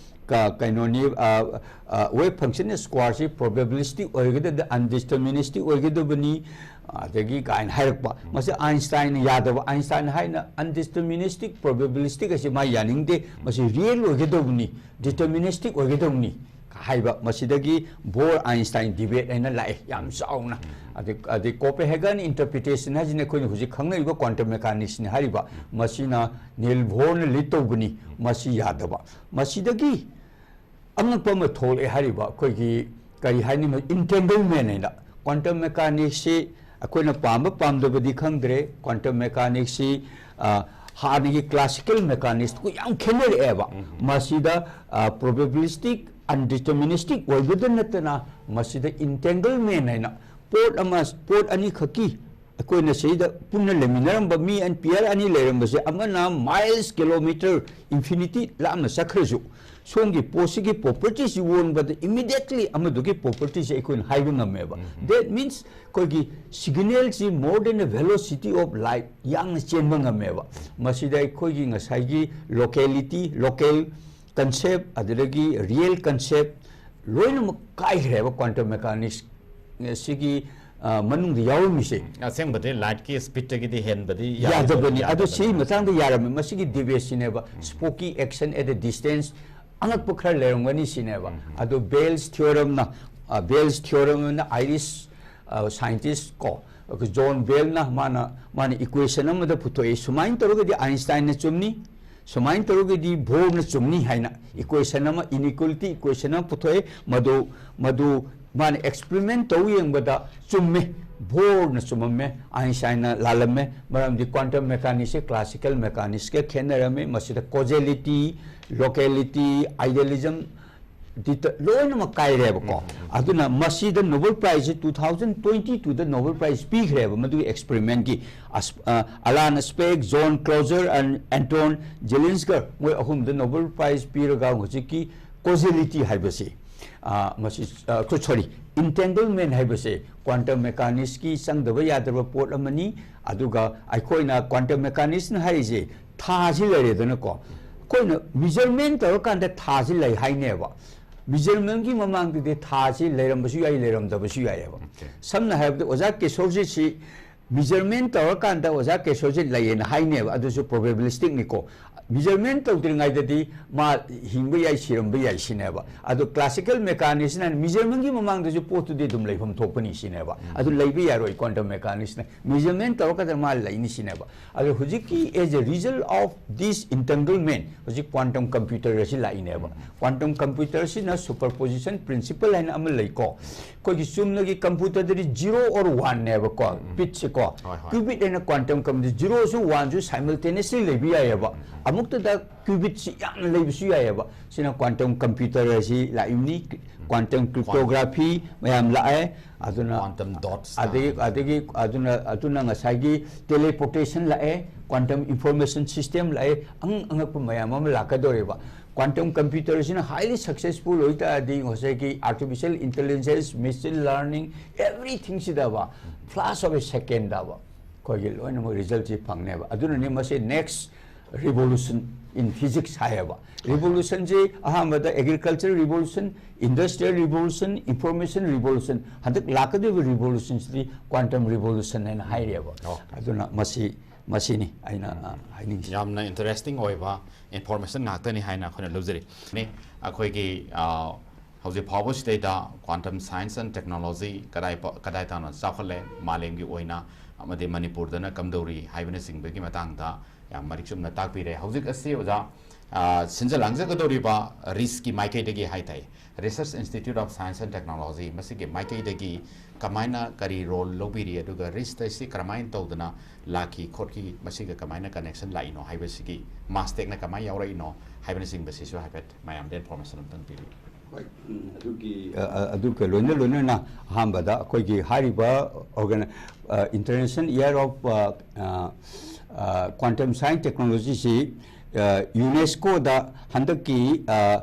ꯀ-, ꯀꯩꯅꯣꯅꯤ, ꯑ, ꯑ, wave function square ꯁꯤ probabilistic ꯑꯣꯏꯒꯗꯕ, undeterministic ꯑꯣꯏꯒꯗꯕꯅꯤ, ꯑꯗꯒꯤ ꯀꯥꯏꯅ ꯍꯥꯏꯔꯛꯄ꯫ ꯃꯁꯤ Einstein ꯅ ꯌꯥꯗꯕ꯫ Einstein ꯍꯥꯏꯅ undeterministic, probabilistic ꯑꯁꯤ ꯃꯥ ꯌꯥꯅꯤꯡꯗꯦ, ꯃꯁꯤ real ꯑꯣꯏꯒꯗꯕꯅꯤ, deterministic ꯑꯣꯏꯒꯗꯕꯅꯤ ꯍꯥꯏꯕ꯫ ꯃꯁꯤꯗꯒꯤ Bohr Einstein debate ꯍꯥꯏꯅ ꯂꯥꯛꯑꯦ ꯌꯥꯝ ꯆꯥꯎꯅ꯫ ꯑꯗꯩ, ꯑꯗꯩ Copenhagen interpretation ꯍꯥꯏꯁꯤꯅ ꯑꯩꯈꯣꯏꯅ ꯍꯧꯖꯤꯛ ꯈꯪꯅꯔꯤꯕ quantum mechanics ꯅꯤ ꯍꯥꯏꯔꯤꯕ, ꯃꯁꯤꯅ Niels Bohr ꯅ lead ꯇꯧꯕꯅꯤ, ꯃꯁꯤ ꯌꯥꯗꯕ꯫ ꯃꯁꯤꯗꯒꯤ ꯑꯉꯛꯄ ꯑꯃ ꯊꯣꯛꯂꯛꯑꯦ ꯍꯥꯏꯔꯤꯕ, ꯑꯩꯈꯣꯏꯒꯤ ꯀꯔꯤ ꯍꯥꯏꯅꯤ, entanglement ꯍꯥꯏꯅ꯫ Quantum mechanics ꯁꯤ ꯑꯩꯈꯣꯏꯅ ꯄꯥꯝꯕ ꯄꯥꯝꯗꯕꯗꯤ ꯈꯪꯗ꯭ꯔꯦ, quantum mechanics ꯁꯤ, ꯑ, ꯍꯥꯟꯅꯒꯤ classical mechanics ꯇꯨꯒ ꯌꯥꯝ ꯈꯦꯠꯅꯔꯛꯑꯦꯕ꯫ ꯃꯁꯤꯗ, ꯑ, probabilistic, undeterministic ꯑꯣꯏꯕꯗ ꯅꯠꯇꯅ ꯃꯁꯤꯗ entanglement ꯍꯥꯏꯅ ꯄꯣꯠ ꯑꯃ, ꯄꯣꯠ ꯑꯅꯤꯈꯛꯀꯤ ꯑꯩꯈꯣꯏꯅ ꯁꯤꯗ ꯄꯨꯟꯅ ꯂꯩꯃꯤꯟꯅꯔꯝꯕ ꯃꯤ ꯑꯅꯤ, pair ꯑꯅꯤ ꯂꯩꯔꯝꯕꯁꯦ, ꯑꯃꯅ miles, kilometer, infinity ꯂꯥꯞꯅ ꯆꯠꯈ꯭ꯔꯁꯨ, ꯁꯣꯝꯒꯤ ꯄꯣꯠꯁꯤꯒꯤ property ꯁꯤ ꯑꯣꯟꯕꯗ immediately ꯑꯃꯗꯨꯒꯤ property ꯁꯤ ꯑꯩꯈꯣꯏꯅ ꯍꯥꯏꯕ ꯉꯝꯃꯦꯕ꯫ That means ꯑꯩꯈꯣꯏꯒꯤ signal ꯁꯤ more than the velocity of light ꯌꯥꯡꯅ ꯆꯦꯟꯕ ꯉꯝꯃꯦꯕ꯫ ꯃꯁꯤꯗ ꯑꯩꯈꯣꯏꯒꯤ ꯉꯁꯥꯏꯒꯤ locality, local concept, ꯑꯗꯨꯗꯒꯤ real concept ꯂꯣꯏꯅꯃꯛ ꯀꯥꯏꯈ꯭ꯔꯦꯕ quantum mechanics ꯁꯤꯒꯤ, ꯑ, ꯃꯅꯨꯡꯗ ꯌꯥꯎꯔꯝꯃꯤꯁꯦ꯫ ꯑꯁꯦꯡꯕꯗꯤ ꯂꯥꯏꯠꯀꯤ ꯁ꯭ꯄꯤꯠꯇꯒꯤ ꯍꯦꯟꯕꯗꯤ ꯌꯥꯗꯕꯅꯤ꯫ ꯑꯗꯨ ꯁꯤꯒꯤ ꯃꯇꯥꯡꯗ ꯌꯥꯔꯝꯃꯤ꯫ ꯃꯁꯤꯒꯤ deviation ꯅꯦꯕ, spooky action at a distance, ꯑꯉꯛꯄ ꯈꯔ ꯂꯩꯔꯝꯒꯅꯤ ꯁꯤꯅꯦꯕ꯫ ꯑꯗꯨ Bell's theorem ꯅ, ꯑ, Bell's theorem ꯅ Irish, ꯑ, scientist ꯀꯣ, ꯑꯩꯈꯣꯏ John Bell ꯅ ꯃꯥꯅ, ꯃꯥꯅ equation ꯑꯃꯗ ꯄꯨꯊꯣꯛꯏ, ꯁꯨꯃꯥꯏꯅ ꯇꯧꯔꯒꯗꯤ Einstein ꯅ ꯆꯨꯝꯅꯤ, ꯁꯨꯃꯥꯏꯅ ꯇꯧꯔꯒꯗꯤ Bohr ꯅ ꯆꯨꯝꯅꯤ ꯍꯥꯏꯅ equation ꯑꯃ, inequality equation ꯑꯃ ꯄꯨꯊꯣꯛꯑꯦ꯫ ꯃꯗꯨ, ꯃꯗꯨ ꯃꯥꯅ experiment ꯇꯧ ꯌꯦꯡꯕꯗ ꯆꯨꯝꯃꯦ, Bohr ꯅ ꯆꯨꯝꯃꯝꯃꯦ, Einstein ꯅ ꯂꯥꯜꯂꯝꯃꯦ꯫ ꯃꯔꯝꯗꯤ quantum mechanics ꯁꯦ classical mechanics ꯀ ꯈꯦꯠꯅꯔꯝꯃꯤ꯫ ꯃꯁꯤꯗ causality, locality, idealism, ꯗꯤꯇ-, ꯂꯣꯏꯅꯃꯛ ꯀꯥꯏꯔꯦꯕꯀꯣ꯫ ꯑꯗꯨꯅ ꯃꯁꯤꯗ Nobel Prize ꯁꯦ two thousand twenty two ꯗ Nobel Prize ꯄꯤꯈ꯭ꯔꯦꯕ ꯃꯗꯨꯒꯤ experiment ꯀꯤ꯫ ꯑꯁ-, ꯑ, Alan Speke, John Clauser and Anton Zeilinger, ꯃꯣꯏ ꯑꯍꯨꯝꯗ Nobel Prize ꯄꯤꯔꯒ ꯍꯧꯖꯤꯛꯀꯤ causality ꯍꯥꯏꯕꯁꯤ, ꯑ, ꯃꯁꯤ, ꯑ, sorry, entanglement ꯍꯥꯏꯕꯁꯦ quantum mechanics ꯀꯤ ꯆꯪꯗꯕ ꯌꯥꯗ꯭ꯔꯕ ꯄꯣꯠ ꯑꯃꯅꯤ꯫ ꯑꯗꯨꯒ ꯑꯩꯈꯣꯏꯅ quantum mechanics ꯅ ꯍꯥꯏꯔꯤꯁꯦ ꯊꯥꯁꯤ ꯂꯩꯔꯦꯗꯅꯀꯣ, ꯑꯩꯈꯣꯏꯅ measurement ꯇꯧꯔꯀꯥꯟꯗ ꯊꯥꯁꯤ ꯂꯩ ꯍꯥꯏꯅꯦꯕ꯫ Measurement ꯀꯤ ꯃꯃꯥꯡꯗꯗꯤ ꯊꯥꯁꯤ ꯂꯩꯔꯝꯕꯁꯨ ꯌꯥꯏ, ꯂꯩꯔꯝꯗꯕꯁꯨ ꯌꯥꯏꯑꯕ꯫ Okay. ꯁꯝꯅ ꯍꯥꯏꯔꯕꯗ ꯑꯣꯖꯥ ꯀꯦꯁꯣꯔꯖꯤꯠꯁꯤ measurement ꯇꯧꯔꯀꯥꯟꯗ ꯑꯣꯖꯥ ꯀꯦꯁꯣꯔꯖꯤꯠ ꯂꯩꯌꯦꯅ ꯍꯥꯏꯅꯦꯕ, ꯑꯗꯨꯁꯨ probabilistic ꯅꯤꯀꯣ꯫ Measurement ꯇꯧꯗ꯭ꯔꯤꯉꯩꯗꯗꯤ ꯃꯥ ꯍꯤꯡꯕ ꯌꯥꯏ, ꯁꯤꯔꯝꯕ ꯌꯥꯏ ꯁꯤꯅꯦꯕ꯫ ꯑꯗꯣ classical mechanics ꯅ measurement ꯀꯤ ꯃꯃꯥꯡꯗꯁꯨ ꯄꯣꯠꯇꯨꯗꯤ ꯑꯗꯨꯝ ꯂꯩꯐꯝ ꯊꯣꯛꯄꯅꯤ ꯁꯤꯅꯦꯕ꯫ ꯑꯗꯨ ꯂꯩꯕ ꯌꯥꯔꯣꯏ quantum mechanics ꯅ꯫ Measurement ꯇꯧꯔꯀꯥꯟꯗ ꯃꯥ ꯂꯩꯅꯤ ꯁꯤꯅꯦꯕ꯫ ꯑꯗꯣ ꯍꯧꯖꯤꯛꯀꯤ as a result of this entanglement ꯍꯧꯖꯤꯛ quantum computer ꯑꯁꯤ ꯂꯥꯛꯏꯅꯦꯕ꯫ Quantum computer ꯁꯤꯅ superposition principle ꯍꯥꯏꯅ ꯑꯃ ꯂꯩꯀꯣ꯫ ꯑꯩꯈꯣꯏꯒꯤ ꯆꯨꯝꯅꯒꯤ computer ꯗꯗꯤ zero or one ꯅꯦꯕꯀꯣ, bit ꯁꯦꯀꯣ꯫ ꯍꯣꯏ, ꯍꯣꯏ꯫ Qubit ꯍꯥꯏꯅ quantum computer zero ꯁꯨ one ꯁꯨ simultaneously ꯂꯩꯕ ꯌꯥꯏꯑꯕ꯫ ꯑꯃꯨꯛꯇꯗ qubit ꯁꯤ ꯌꯥꯝꯅ ꯂꯩꯕꯁꯨ ꯌꯥꯏꯑꯕ꯫ ꯁꯤꯅ quantum computer ꯑꯁꯤ ꯂꯥꯛꯏꯕꯅꯤ, quantum cryptography ꯃꯌꯥꯝ ꯂꯥꯛꯑꯦ꯫ ꯑꯗꯨꯅ Quantum dots ꯑꯗꯒꯤ, ꯑꯗꯒꯤ ꯑꯗꯨꯅ, ꯑꯗꯨꯅ ꯉꯁꯥꯏꯒꯤ teleportation ꯂꯥꯛꯑꯦ, quantum information system ꯂꯥꯛꯑꯦ, ꯑꯉꯛ ꯑꯉꯛꯄ ꯃꯌꯥꯝ ꯑꯃ ꯂꯥꯛꯀꯗꯧꯔꯦꯕ꯫ Quantum computer ꯁꯤꯅ highly successful ꯑꯣꯏꯇꯥꯔꯗꯤ, ꯉꯁꯥꯏꯒꯤ artificial intelligence, machine learning, everything ꯁꯤꯗꯕ flash of a second ꯗꯕ ꯑꯩꯈꯣꯏꯒꯤ ꯂꯣꯏꯅꯃꯛ result ꯁꯤ ꯐꯪꯅꯦꯕ꯫ ꯑꯗꯨꯅꯅꯦ ꯃꯁꯤ next revolution in physics ꯍꯥꯏꯌꯦꯕ꯫ Revolution ꯁꯤ ꯑꯍꯥꯟꯕꯗ agriculture revolution, industrial revolution, information revolution, ꯍꯟꯗꯛ ꯂꯥꯛꯀꯗꯧꯔꯤꯕ revolution ꯁꯤꯗꯤ quantum revolution ꯍꯥꯏꯅ ꯍꯥꯏꯔꯤꯑꯕ꯫ Okay. ꯑꯗꯨꯅ ꯃꯁꯤ ꯃꯁꯤꯅꯤ ꯑꯩꯅ ꯑ, ꯍꯥꯏꯅꯤꯡꯉꯤꯁꯤ꯫ ꯌꯥꯝꯅ interesting ꯑꯣꯏꯕ information ꯉꯥꯛꯇꯅꯤ ꯍꯥꯏꯅ ꯑꯩꯈꯣꯏꯅ ꯂꯧꯖꯔꯤ꯫ ꯅꯤ, ꯑꯩꯈꯣꯏꯒꯤ ꯑ, ꯍꯧꯖꯤꯛ ꯐꯥꯎꯕꯁꯤꯗꯩꯗ quantum science and technology ꯀꯗꯥꯏ ꯄ- ꯀꯗꯥꯏ ꯇꯥꯅ ꯆꯥꯎꯈꯠꯂꯦ, ꯃꯥꯂꯦꯝꯒꯤ ꯑꯣꯏꯅ, ꯑꯃꯗꯤ ꯃꯅꯤꯄꯨꯔꯗꯅ ꯀꯝꯗꯧꯔꯤ ꯍꯥꯏꯕꯅꯆꯤꯡꯕꯒꯤ ꯃꯇꯥꯡꯗ ꯌꯥꯝ ꯃꯔꯤꯛ ꯆꯨꯝꯅ ꯇꯥꯛꯄꯤꯔꯦ꯫ ꯍꯧꯖꯤꯛ ꯑꯁꯤ ꯑꯣꯖꯥ, ꯑ, ꯁꯤꯟꯖ ꯂꯥꯡꯖꯒꯗꯧꯔꯤꯕ RISE ꯀꯤ ꯃꯥꯏꯀꯩꯗꯒꯤ ꯍꯥꯏ ꯇꯥꯏ, Research Institute of Science and Technology, ꯃꯁꯤꯒꯤ ꯃꯥꯏꯀꯩꯗꯒꯤ ꯀꯃꯥꯏꯅ ꯀꯔꯤ role ꯂꯧꯕꯤꯔꯤ, ꯑꯗꯨꯒ RISE ꯇ ꯁꯤ ꯀꯔꯝꯍꯥꯏꯅ ꯇꯧꯗꯅ ꯂꯥꯛꯈꯤ ꯈꯣꯠꯈꯤ, ꯃꯁꯤꯒ ꯀꯃꯥꯏꯅ connection ꯂꯥꯛꯏꯅꯣ ꯍꯥꯏꯕꯁꯤꯒꯤ, MASTECꯅ ꯀꯃꯥꯏꯅ ꯌꯥꯎꯔꯛꯏꯅꯣ ꯍꯥꯏꯕꯅꯆꯤꯡꯕꯁꯤꯁꯨ ꯍꯥꯏꯐꯦꯠ ꯃꯌꯥꯝꯗ information ꯑꯃꯇꯪ ꯄꯤꯕꯤꯌꯨ꯫ ꯍꯣꯏ, ꯎꯝ, ꯑꯗꯨꯒꯤ, ꯑ, ꯑ, ꯑꯗꯨꯒ ꯂꯣꯏꯅ ꯂꯣꯏꯅꯅ ꯑꯍꯥꯟꯕꯗ ꯑꯩꯈꯣꯏꯒꯤ ꯍꯥꯏꯔꯤꯕ organ-, ꯑ, International Year of, ꯑ, ꯑ, ꯑ, Quantum Science Technology ꯁꯤ, ꯑ, UNESCOꯗ ꯍꯟꯗꯛꯀꯤ, ꯑ,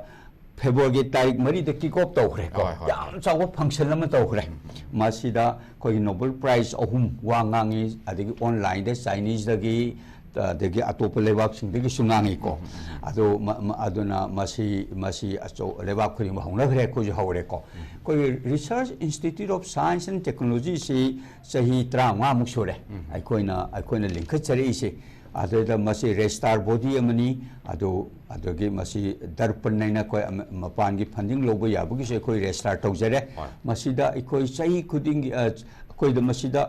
Februaryꯒꯤ ꯇꯥꯔꯤꯛ ꯃꯔꯤꯗ kick off ꯇꯧꯈ꯭ꯔꯦꯀꯣ꯫ ꯍꯣꯏ, ꯍꯣꯏ, ꯌꯥꯝ ꯆꯥꯎꯕ function ꯑꯃ ꯇꯧꯈ꯭ꯔꯦ꯫ ꯃꯁꯤꯗ ꯑꯩꯈꯣꯏꯒꯤ Nobel Prize ꯑꯍꯨꯝ ꯋꯥ ꯉꯥꯡꯉꯤ, ꯑꯗꯒꯤ onlineꯗ Chineseꯗꯒꯤ, ꯑꯗꯒꯤ ꯑꯇꯣꯞꯄ ꯂꯩꯕꯥꯛꯁꯤꯡꯗꯒꯤꯁꯨ ꯉꯥꯡꯉꯤꯀꯣ꯫ ꯑꯗꯣ ꯃ-, ꯃ-, ꯑꯗꯨꯅ ꯃꯁꯤ, ꯃꯁꯤ ꯑꯆꯧ-, ꯂꯩꯕꯥꯛ ꯈꯨꯗꯤꯡꯃꯛ ꯍꯧꯅꯈ꯭ꯔꯦ, ꯑꯩꯈꯣꯏꯁꯨ ꯍꯧꯔꯦꯀꯣ꯫ ꯑꯩꯈꯣꯏꯒꯤ Research Institute of Science and Technology ꯁꯤ ꯆꯍꯤ ꯇꯔꯥꯃꯉꯥꯃꯨꯛ ꯁꯨꯔꯦ꯫ ꯑꯩꯈꯣꯏꯅ, ꯑꯩꯈꯣꯏꯅ ꯂꯤꯡꯈꯠꯆꯔꯛꯏꯁꯦ꯫ ꯑꯗꯨꯗ ꯃꯁꯤ registrar body ꯑꯃꯅꯤ꯫ ꯑꯗꯨ, ꯑꯗꯒꯤ ꯃꯁꯤ DARPAN ꯍꯥꯏꯅ ꯑꯩꯈꯣꯏ ꯑꯃ-, ꯃꯄꯥꯟꯒꯤ funding ꯂꯧꯕ ꯌꯥꯕꯒꯤꯁꯨ ꯑꯩꯈꯣꯏ registrar ꯇꯧꯖꯔꯦ꯫ ꯍꯣꯏ꯫ ꯃꯁꯤꯗ ꯑꯩꯈꯣꯏ ꯆꯍꯤ ꯈꯨꯗꯤꯡꯒꯤ, ꯑ, ꯑꯩꯈꯣꯏꯗ ꯃꯁꯤꯗ,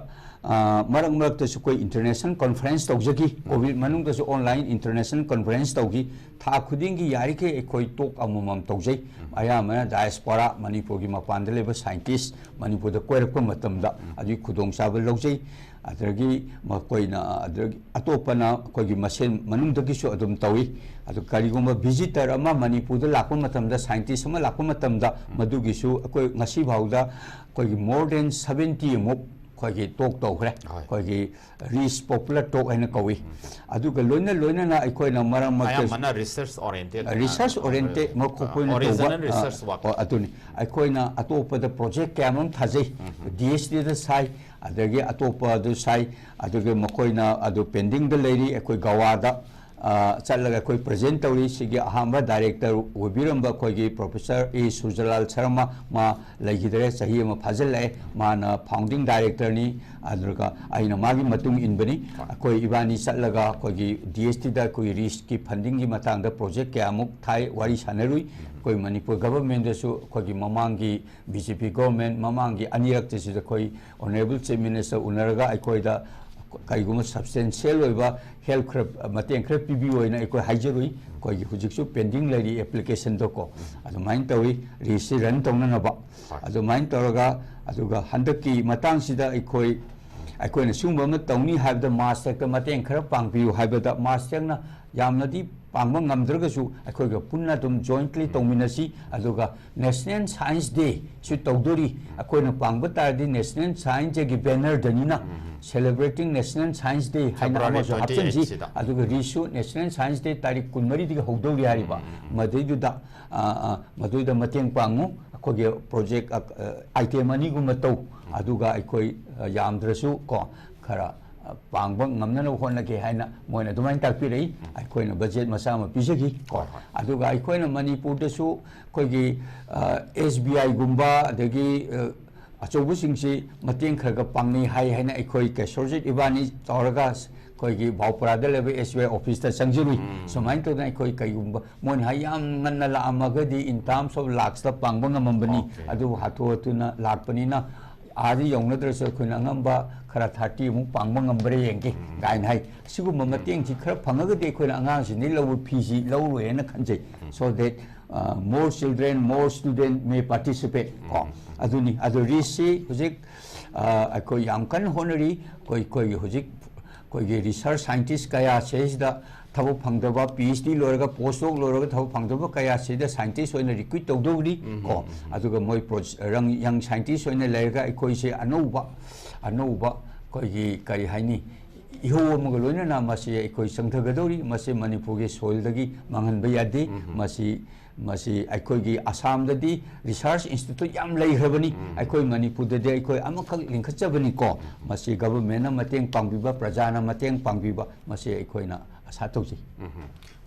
ꯑ, ꯃꯔꯛ ꯃꯔꯛꯇꯁꯨ ꯑꯩꯈꯣꯏ international conference ꯇꯧꯖꯈꯤ꯫ COVID ꯃꯅꯨꯡꯗꯁꯨ online international conference ꯇꯧꯈꯤ꯫ ꯊꯥ ꯈꯨꯗꯤꯡꯒꯤ ꯌꯥꯔꯤꯈꯩ ꯑꯩꯈꯣꯏ talk ꯑꯃꯃꯝ ꯇꯧꯖꯩ꯫ ꯑꯌꯥꯝꯕꯅ diaspora, ꯃꯅꯤꯄꯨꯔꯒꯤ ꯃꯄꯥꯟꯗ ꯂꯩꯕ scientist ꯃꯅꯤꯄꯨꯔꯗ ꯀꯣꯏꯔꯛꯄ ꯃꯇꯝꯗ ꯑꯗꯨꯒꯤ ꯈꯨꯗꯣꯡꯆꯥꯕ ꯂꯧꯖꯩ꯫ ꯑꯗꯒꯤ ꯃꯈꯣꯏꯅ, ꯑꯗꯒꯤ ꯑꯇꯣꯞꯄꯅ ꯑꯩꯈꯣꯏꯒꯤ ꯃꯁꯦꯟ ꯃꯅꯨꯡꯗꯒꯤꯁꯨ ꯑꯗꯨꯝ ꯇꯧꯏ꯫ ꯑꯗꯨ ꯀꯔꯤꯒꯨꯝꯕ visitor ꯑꯃ ꯃꯅꯤꯄꯨꯔꯗ ꯂꯥꯛꯄ ꯃꯇꯝꯗ, scientist ꯑꯃ ꯂꯥꯛꯄ ꯃꯇꯝꯗ, ꯃꯗꯨꯒꯤꯁꯨ ꯑꯩꯈꯣꯏ ꯉꯁꯤ ꯐꯥꯎꯗ ꯑꯩꯈꯣꯏꯒꯤ more than seventy ꯑꯃꯨꯛ ꯑꯩꯈꯣꯏꯒꯤ ꯇꯣꯛ ꯇꯧꯈ꯭ꯔꯦ꯫ ꯍꯣꯏ꯫ ꯑꯩꯈꯣꯏꯒꯤ ꯔꯤꯁ ꯄꯣꯄꯨꯂꯔ ꯇꯣꯛ ꯍꯥꯏꯅ ꯀꯧꯏ꯫ ꯑꯗꯨꯒ ꯂꯣꯏꯅ ꯂꯣꯏꯅꯅ ꯑꯩꯈꯣꯏꯅ ꯃꯔꯛ ꯃꯔꯛꯇ ꯑꯌꯥꯝꯕꯅ ꯔꯤꯁꯔꯁ ꯑꯣꯔꯤꯌꯦꯟꯇꯦꯠ ꯔꯤꯁꯔꯁ ꯑꯣꯔꯤꯌꯦꯟꯇꯦꯠ ꯃꯈꯣꯏꯅ ꯇꯧꯕ ꯑꯣꯔꯤꯖꯤꯅꯦꯜ ꯔꯤꯁꯔꯁ ꯋꯥꯛ꯫ ꯑ, ꯑꯗꯨꯅꯤ꯫ ꯑꯩꯈꯣꯏꯅ ꯑꯇꯣꯞꯄꯗ ꯄ꯭ꯔꯣꯖꯦꯛ ꯀꯌꯥ ꯑꯃ ꯊꯥꯖꯩ꯫ ꯗꯤ ꯑꯦꯁ ꯇꯤꯗ ꯁꯥꯏ, ꯑꯗꯒꯤ ꯑꯇꯣꯞꯄ ꯑꯗꯨ ꯁꯥꯏ, ꯑꯗꯨꯒ ꯃꯈꯣꯏꯅ ꯑꯗꯨ ꯄꯦꯟꯗꯤꯡꯗ ꯂꯩꯔꯤ꯫ ꯑꯩꯈꯣꯏ ꯒꯋꯥꯗ ꯑ, ꯆꯠꯂꯒ ꯑꯩꯈꯣꯏ ꯄ꯭ꯔꯖꯦꯟ ꯇꯧꯔꯤ꯫ ꯁꯤꯒꯤ ꯑꯍꯥꯟꯕ ꯗꯥꯏꯔꯦꯛꯇꯔ ꯑꯣꯏꯕꯤꯔꯝꯕ ꯑꯩꯈꯣꯏꯒꯤ ꯄ꯭ꯔꯣꯐꯦꯁꯔ ꯑꯦ ꯁꯨꯔꯖꯂꯥꯜ ꯁꯔꯃ, ꯃꯥ ꯂꯩꯈꯤꯗꯔꯦ, ꯆꯍꯤ ꯑꯃ ꯐꯥꯖꯤꯜꯂꯛꯑꯦ꯫ ꯃꯥꯅ ꯐꯥꯎꯟꯗꯤꯡ ꯗꯥꯏꯔꯦꯛꯇꯔꯅꯤ꯫ ꯑꯗꯨꯒ ꯑꯩꯅ ꯃꯥꯒꯤ ꯃꯇꯨꯡ ꯏꯟꯕꯅꯤ꯫ ꯑꯩꯈꯣꯏ ꯏꯕꯥꯅꯤ ꯆꯠꯂꯒ ꯑꯩꯈꯣꯏꯒꯤ ꯗꯤ ꯑꯦꯁ ꯇꯤꯗ ꯑꯩꯈꯣꯏꯒꯤ ꯔꯤꯁꯀꯤ ꯐꯟꯗꯤꯡꯒꯤ ꯃꯇꯥꯡꯗ ꯄ꯭ꯔꯣꯖꯦꯛ ꯀꯌꯥꯃꯨꯛ ꯊꯥꯏ, ꯋꯥꯔꯤ ꯁꯥꯟꯅꯔꯨꯏ꯫ ꯑꯩꯈꯣꯏ ꯃꯅꯤꯄꯨꯔ ꯒꯚꯔꯟꯃꯦꯟꯗꯁꯨ ꯑꯩꯈꯣꯏꯒꯤ ꯃꯃꯥꯡꯒꯤ ꯕꯤ ꯖꯦ ꯄꯤ ꯒꯚꯔꯟꯃꯦꯟ ꯃꯃꯥꯡꯒꯤ ꯑꯅꯤꯔꯛꯇꯁꯤꯗ ꯑꯩꯈꯣꯏ ꯑꯣꯅꯔꯦꯕꯜ ꯆꯤꯐ ꯃꯤꯅꯤꯁꯇꯔ ꯎꯅꯔꯒ ꯑꯩꯈꯣꯏꯗ ꯀꯔꯤꯒꯨꯝꯕ ꯁꯕꯁꯇꯦꯟꯁꯤꯌꯦꯜ ꯑꯣꯏꯕ ꯍꯦꯜꯞ ꯈꯔ, ꯃꯇꯦꯡ ꯈꯔ ꯄꯤꯕꯤꯌꯨ ꯍꯥꯏꯅ ꯑꯩꯈꯣꯏ ꯍꯥꯏꯖꯔꯨꯏ꯫ ꯑꯩꯈꯣꯏꯒꯤ ꯍꯧꯖꯤꯛꯁꯨ ꯄꯦꯟꯗꯤꯡ ꯂꯩꯔꯤ ꯑꯦꯄ꯭ꯂꯤꯀꯦꯁꯟꯗꯣꯀꯣ꯫ ꯑꯗꯨꯃꯥꯏꯅ ꯇꯧꯏ, ꯔꯤꯁꯁꯤ ꯔꯟ ꯇꯧꯅꯅꯕ꯫ ꯍꯣꯏ꯫ ꯑꯗꯨꯃꯥꯏꯅ ꯇꯧꯔꯒ, ꯑꯗꯨꯒ ꯍꯟꯗꯛꯀꯤ ꯃꯇꯥꯡꯁꯤꯗ ꯑꯩꯈꯣꯏ, ꯑꯩꯈꯣꯏꯅ ꯁꯤꯒꯨꯝꯕ ꯑꯃ ꯇꯧꯅꯤ ꯍꯥꯏꯕꯗ ꯃꯥꯁ ꯇꯦꯛꯇ ꯃꯇꯦꯡ ꯈꯔ ꯄꯥꯡꯕꯤꯌꯨ ꯍꯥꯏꯕꯗ, ꯃꯥꯁ ꯇꯦꯛꯅ ꯌꯥꯝꯅꯗꯤ ꯄꯥꯡꯕ ꯉꯝꯗ꯭ꯔꯒꯁꯨ ꯑꯩꯈꯣꯏꯒ ꯄꯨꯟꯅ ꯑꯗꯨꯝ ꯖꯣꯏꯟꯠꯂꯤ ꯇꯧꯃꯤꯟꯅꯁꯤ꯫ ꯑꯗꯨꯒ ꯅꯦꯁꯅꯦꯜ ꯁꯥꯏꯟꯁ ꯗꯦꯁꯨ ꯇꯧꯗꯣꯔꯤ꯫ ꯑꯩꯈꯣꯏꯅ ꯄꯥꯡꯕ ꯇꯥꯔꯗꯤ ꯅꯦꯁꯅꯦꯜ ꯁꯥꯏꯟꯁ ꯗꯦꯒꯤ ꯕꯦꯅꯔꯗꯅꯤꯅ Celebrating National Science Day ꯍꯥꯏꯅ February ꯑꯃꯁꯨ twenty eight ꯍꯥꯞꯆꯤꯟꯁꯤ꯫ ꯁꯤꯗ꯫ ꯑꯗꯨꯒ ꯔꯤꯁꯁꯨ ꯅꯦꯁꯅꯦꯜ ꯁꯥꯏꯟꯁ ꯗꯦ ꯇꯥꯔꯤꯛ ꯀꯨꯟꯃꯔꯤꯗꯒꯤ ꯍꯧꯗꯧꯔꯤ ꯍꯥꯏꯔꯤꯕ꯫ ꯃꯗꯩꯗꯨꯗ, ꯑ, ꯑ, ꯃꯗꯨꯗ ꯃꯇꯦꯡ ꯄꯥꯡꯉꯨ꯫ ꯑꯩꯈꯣꯏꯒꯤ ꯄ꯭ꯔꯣꯖꯦꯛ, ꯑ, ꯑ, ꯑꯥꯏꯇꯦꯝ ꯑꯅꯤꯒꯨꯝꯕ ꯇꯧ꯫ ꯑꯗꯨꯒ ꯑꯩꯈꯣꯏ, ꯑ, ꯌꯥꯝꯗ꯭ꯔꯁꯨ ꯀꯣ, ꯈꯔ, ꯑ, ꯄꯥꯡꯕ ꯉꯝꯅꯅꯕ ꯍꯣꯠꯅꯒꯦ ꯍꯥꯏꯅ ꯃꯣꯏꯅ ꯑꯗꯨꯃꯥꯏꯅ ꯇꯥꯛꯄꯤꯔꯛꯏ꯫ ꯑꯩꯈꯣꯏꯅ ꯕꯖꯦꯠ ꯃꯆꯥ ꯑꯃ ꯄꯤꯖꯈꯤ ꯀꯣ꯫ ꯍꯣꯏ, ꯍꯣꯏ꯫ ꯑꯗꯨꯒ ꯑꯩꯈꯣꯏꯅ ꯃꯅꯤꯄꯨꯔꯗꯁꯨ ꯑꯩꯈꯣꯏꯒꯤ, ꯑ, ꯑꯦꯁ ꯕꯤ ꯑꯥꯏꯒꯨꯝꯕ, ꯑꯗꯒꯤ, ꯑ, ꯑꯆꯧꯕꯁꯤꯡꯁꯤ ꯃꯇꯦꯡ ꯈꯔ ꯈꯔ ꯄꯥꯡꯅꯩ ꯍꯥꯏ ꯍꯥꯏꯅ ꯑꯩꯈꯣꯏ ꯀꯦꯁꯣꯔꯖꯤꯠ ꯏꯕꯥꯅꯤ ꯇꯧꯔꯒ ꯑꯩꯈꯣꯏꯒꯤ ꯚꯥꯎꯄꯨꯔꯥꯗ ꯂꯩꯕ ꯑꯦꯁ ꯕꯤ ꯑꯥꯏ ꯑꯣꯐꯤꯁꯇ ꯆꯪꯖꯔꯨꯏ꯫ ꯁꯨꯃꯥꯏꯅ ꯇꯧꯗꯅ ꯑꯩꯈꯣꯏ ꯀꯩꯒꯨꯝꯕ ꯃꯣꯏꯅ ꯍꯥꯏ ꯌꯥꯝ ꯉꯟꯅ ꯂꯥꯛꯑꯝꯃꯒꯗꯤ in terms of lakhsꯇ ꯄꯥꯡꯕ ꯉꯝꯃꯝꯕꯅꯤ꯫ Okay. ꯑꯗꯨꯕꯨ ꯍꯥꯊꯨ ꯍꯥꯊꯨꯅ ꯂꯥꯛꯄꯅꯤꯅ ꯑꯥꯗ ꯌꯧꯅꯗ꯭ꯔꯁꯨ ꯑꯩꯈꯣꯏꯅ ꯑꯉꯝꯕ ꯈꯔ thirty ꯃꯨꯛ ꯄꯥꯡꯕ ꯉꯝꯕ꯭ꯔꯥ ꯌꯦꯡꯒꯦ ꯀꯥꯏꯅ ꯍꯥꯏ꯫ ꯁꯤꯒꯨꯝꯕ ꯃꯇꯦꯡꯁꯤ ꯈꯔ ꯐꯪꯉꯒꯗꯤ ꯑꯩꯈꯣꯏꯅ ꯑꯉꯥꯡꯁꯤꯡꯗꯒꯤ ꯂꯧꯕ ꯐꯤꯁꯤ ꯂꯧꯔꯣꯏꯅ ꯈꯟꯖꯩ꯫ So that, uh, more children, more student may participate ꯀꯣ꯫ ꯑꯗꯨꯅꯤ꯫ ꯑꯗꯨ ꯔꯤꯁꯁꯤ ꯍꯧꯖꯤꯛ, ꯑ, ꯑꯩꯈꯣꯏ ꯌꯥꯝ ꯀꯟꯅ ꯍꯣꯠꯅꯔꯤ꯫ ꯑꯩꯈꯣꯏ, ꯑꯩꯈꯣꯏꯒꯤ ꯍꯧꯖꯤꯛ ꯑꯩꯈꯣꯏꯒꯤ ꯔꯤꯁꯔꯁ ꯁꯥꯏꯟꯇꯤꯁ ꯀꯌꯥ ꯁꯤꯗꯩꯁꯤꯗ ꯊꯕꯛ ꯐꯪꯗꯕ, ꯄꯤ ꯑꯩꯆ ꯗꯤ ꯂꯣꯏꯔꯒ, ꯄꯣꯁ ꯗꯣꯛ ꯂꯣꯏꯔꯒ ꯊꯕꯛ ꯐꯪꯗꯕ ꯀꯌꯥꯁꯤꯗ ꯁꯥꯏꯟꯇꯤꯁ꯭ꯠ ꯑꯣꯏꯅ ꯔꯤꯀ꯭ꯔꯨꯠ ꯇꯧꯗꯧꯔꯤ꯫ ꯎꯝ, ꯀꯣ ꯎꯝ, ꯎꯝ꯫ ꯑꯗꯨꯒ ꯃꯣꯏ ꯄ꯭ꯔꯣ-, ꯌꯪ, ꯌꯪ ꯁꯥꯏꯟꯇꯤꯁ꯭ꯠ ꯑꯣꯏꯅ ꯂꯩꯔꯒ ꯑꯩꯈꯣꯏꯁꯦ ꯑꯅꯧꯕ, ꯑꯅꯧꯕ ꯑꯩꯈꯣꯏꯒꯤ ꯀꯔꯤ ꯍꯥꯏꯅꯤ, ꯏꯍꯧ ꯑꯃꯒ ꯂꯣꯏꯅꯅ ꯃꯁꯤ ꯑꯩꯈꯣꯏ ꯆꯪꯊꯒꯗꯧꯔꯤ꯫ ꯃꯁꯤ ꯃꯅꯤꯄꯨꯔꯒꯤ ꯁꯣꯏꯜꯗꯒꯤ ꯃꯥꯡꯍꯟꯕ ꯌꯥꯗꯦ꯫ ꯎꯝ, ꯎꯝ꯫ ꯃꯁꯤ, ꯃꯁꯤ ꯑꯩꯈꯣꯏꯒꯤ ꯑꯁꯥꯝꯗꯗꯤ ꯔꯤꯁꯔꯁ ꯏꯟꯁꯇꯤꯇ꯭ꯌꯨꯠ ꯌꯥꯝ ꯂꯩꯈ꯭ꯔꯕꯅꯤ꯫ ꯎꯝ꯫ ꯑꯩꯈꯣꯏ ꯃꯅꯤꯄꯨꯔꯗꯗꯤ ꯑꯩꯈꯣꯏ ꯑꯃꯈꯛ ꯂꯤꯡꯈꯠꯆꯕꯅꯤꯀꯣ꯫ ꯃꯁꯤ ꯒꯚꯔꯟꯃꯦꯟꯠꯅ ꯃꯇꯦꯡ ꯄꯥꯡꯕꯤꯕ, ꯄ꯭ꯔꯖꯥꯅ ꯃꯇꯦꯡ ꯄꯥꯡꯕꯤꯕ, ꯃꯁꯤ ꯑꯩꯈꯣꯏꯅ ꯑꯁꯥ ꯇꯧꯖꯩ꯫ ꯎꯝ꯫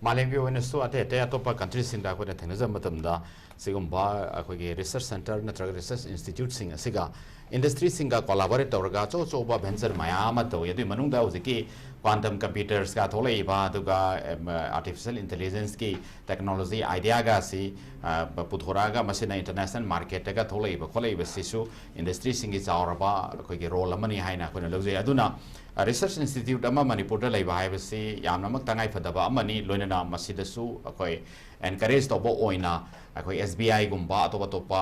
ꯃꯥꯂꯦꯝꯒꯤ ꯑꯣꯏꯅꯁꯨ ꯑꯇꯩ ꯑꯇꯩ ꯑꯇꯣꯞꯄ ꯀꯟꯇ꯭ꯔꯤꯁꯤꯡꯗ ꯑꯩꯈꯣꯏꯅ ꯊꯦꯡꯅꯖꯕ ꯃꯇꯝꯗ, ꯁꯤꯒꯨꯝꯕ ꯑꯩꯈꯣꯏꯒꯤ ꯔꯤꯁꯔꯁ ꯁꯦꯟꯇꯔ ꯅꯠꯇ꯭ꯔꯒ ꯔꯤꯁꯔꯁ ꯏꯟꯁꯇꯤꯇ꯭ꯌꯨꯠꯁꯤꯡ ꯑꯁꯤꯒ ꯏꯟꯗꯁꯇ꯭ꯔꯤꯁꯤꯡꯒ ꯀꯣꯂꯥꯕꯣꯔꯦꯠ ꯇꯧꯔꯒ ꯑꯆꯧ ꯑꯆꯧꯕ ꯚꯦꯟꯆꯔ ꯃꯌꯥꯝ ꯑꯃ ꯇꯧꯏ꯫ ꯑꯗꯨꯒꯤ ꯃꯅꯨꯡꯗ ꯍꯧꯖꯤꯛꯀꯤ ꯀ꯭ꯋꯥꯟꯇꯝ ꯀꯝꯄ꯭ꯌꯨꯇꯔꯁꯀ ꯊꯣꯛꯂꯛꯏꯕ, ꯑꯗꯨꯒ, ꯑꯦꯝ, ꯑꯥꯔꯇꯤꯐꯤꯁꯤꯌꯦꯜ ꯏꯟꯇꯦꯂꯤꯖꯦꯟꯁꯀꯤ ꯇꯦꯛꯅꯣꯂꯣꯖꯤ ꯑꯥꯏꯗꯤꯌꯥꯒ ꯑꯁꯤ, ꯑ, ꯄꯨꯊꯣꯔꯛꯑꯒ ꯃꯁꯤꯅ ꯏꯟꯇꯔꯅꯦꯁꯅꯦꯜ ꯃꯥꯔꯀꯦꯠꯇꯒ ꯊꯣꯛꯂꯛꯏꯕ ꯈꯣꯠꯂꯛꯏꯕꯁꯤꯁꯨ ꯏꯟꯗꯁꯇ꯭ꯔꯤꯁꯤꯡꯒꯤ ꯆꯥꯎꯔꯕ ꯑꯩꯈꯣꯏꯒꯤ ꯔꯣꯜ ꯑꯃꯅꯤ ꯍꯥꯏꯅ ꯑꯩꯈꯣꯏꯅ ꯂꯧꯖꯩ꯫ ꯑꯗꯨꯅ, ꯑ, ꯔꯤꯁꯔꯁ ꯏꯟꯁꯇꯤꯇ꯭ꯌꯨꯠ ꯑꯃ ꯃꯅꯤꯄꯨꯔꯗ ꯂꯩꯕ ꯍꯥꯏꯕꯁꯤ ꯌꯥꯝꯅꯃꯛ ꯇꯉꯥꯏꯐꯗꯕ ꯑꯃꯅꯤ꯫ ꯂꯣꯏꯅꯅ ꯃꯁꯤꯗꯁꯨ ꯑꯩꯈꯣꯏ ꯑꯦꯟꯀꯔꯦꯖ ꯇꯧꯕ ꯑꯣꯏꯅ ꯑꯩꯈꯣꯏ ꯑꯦꯁ ꯕꯤ ꯑꯥꯏꯒꯨꯝꯕ ꯑꯇꯣꯞ ꯑꯇꯣꯞꯄ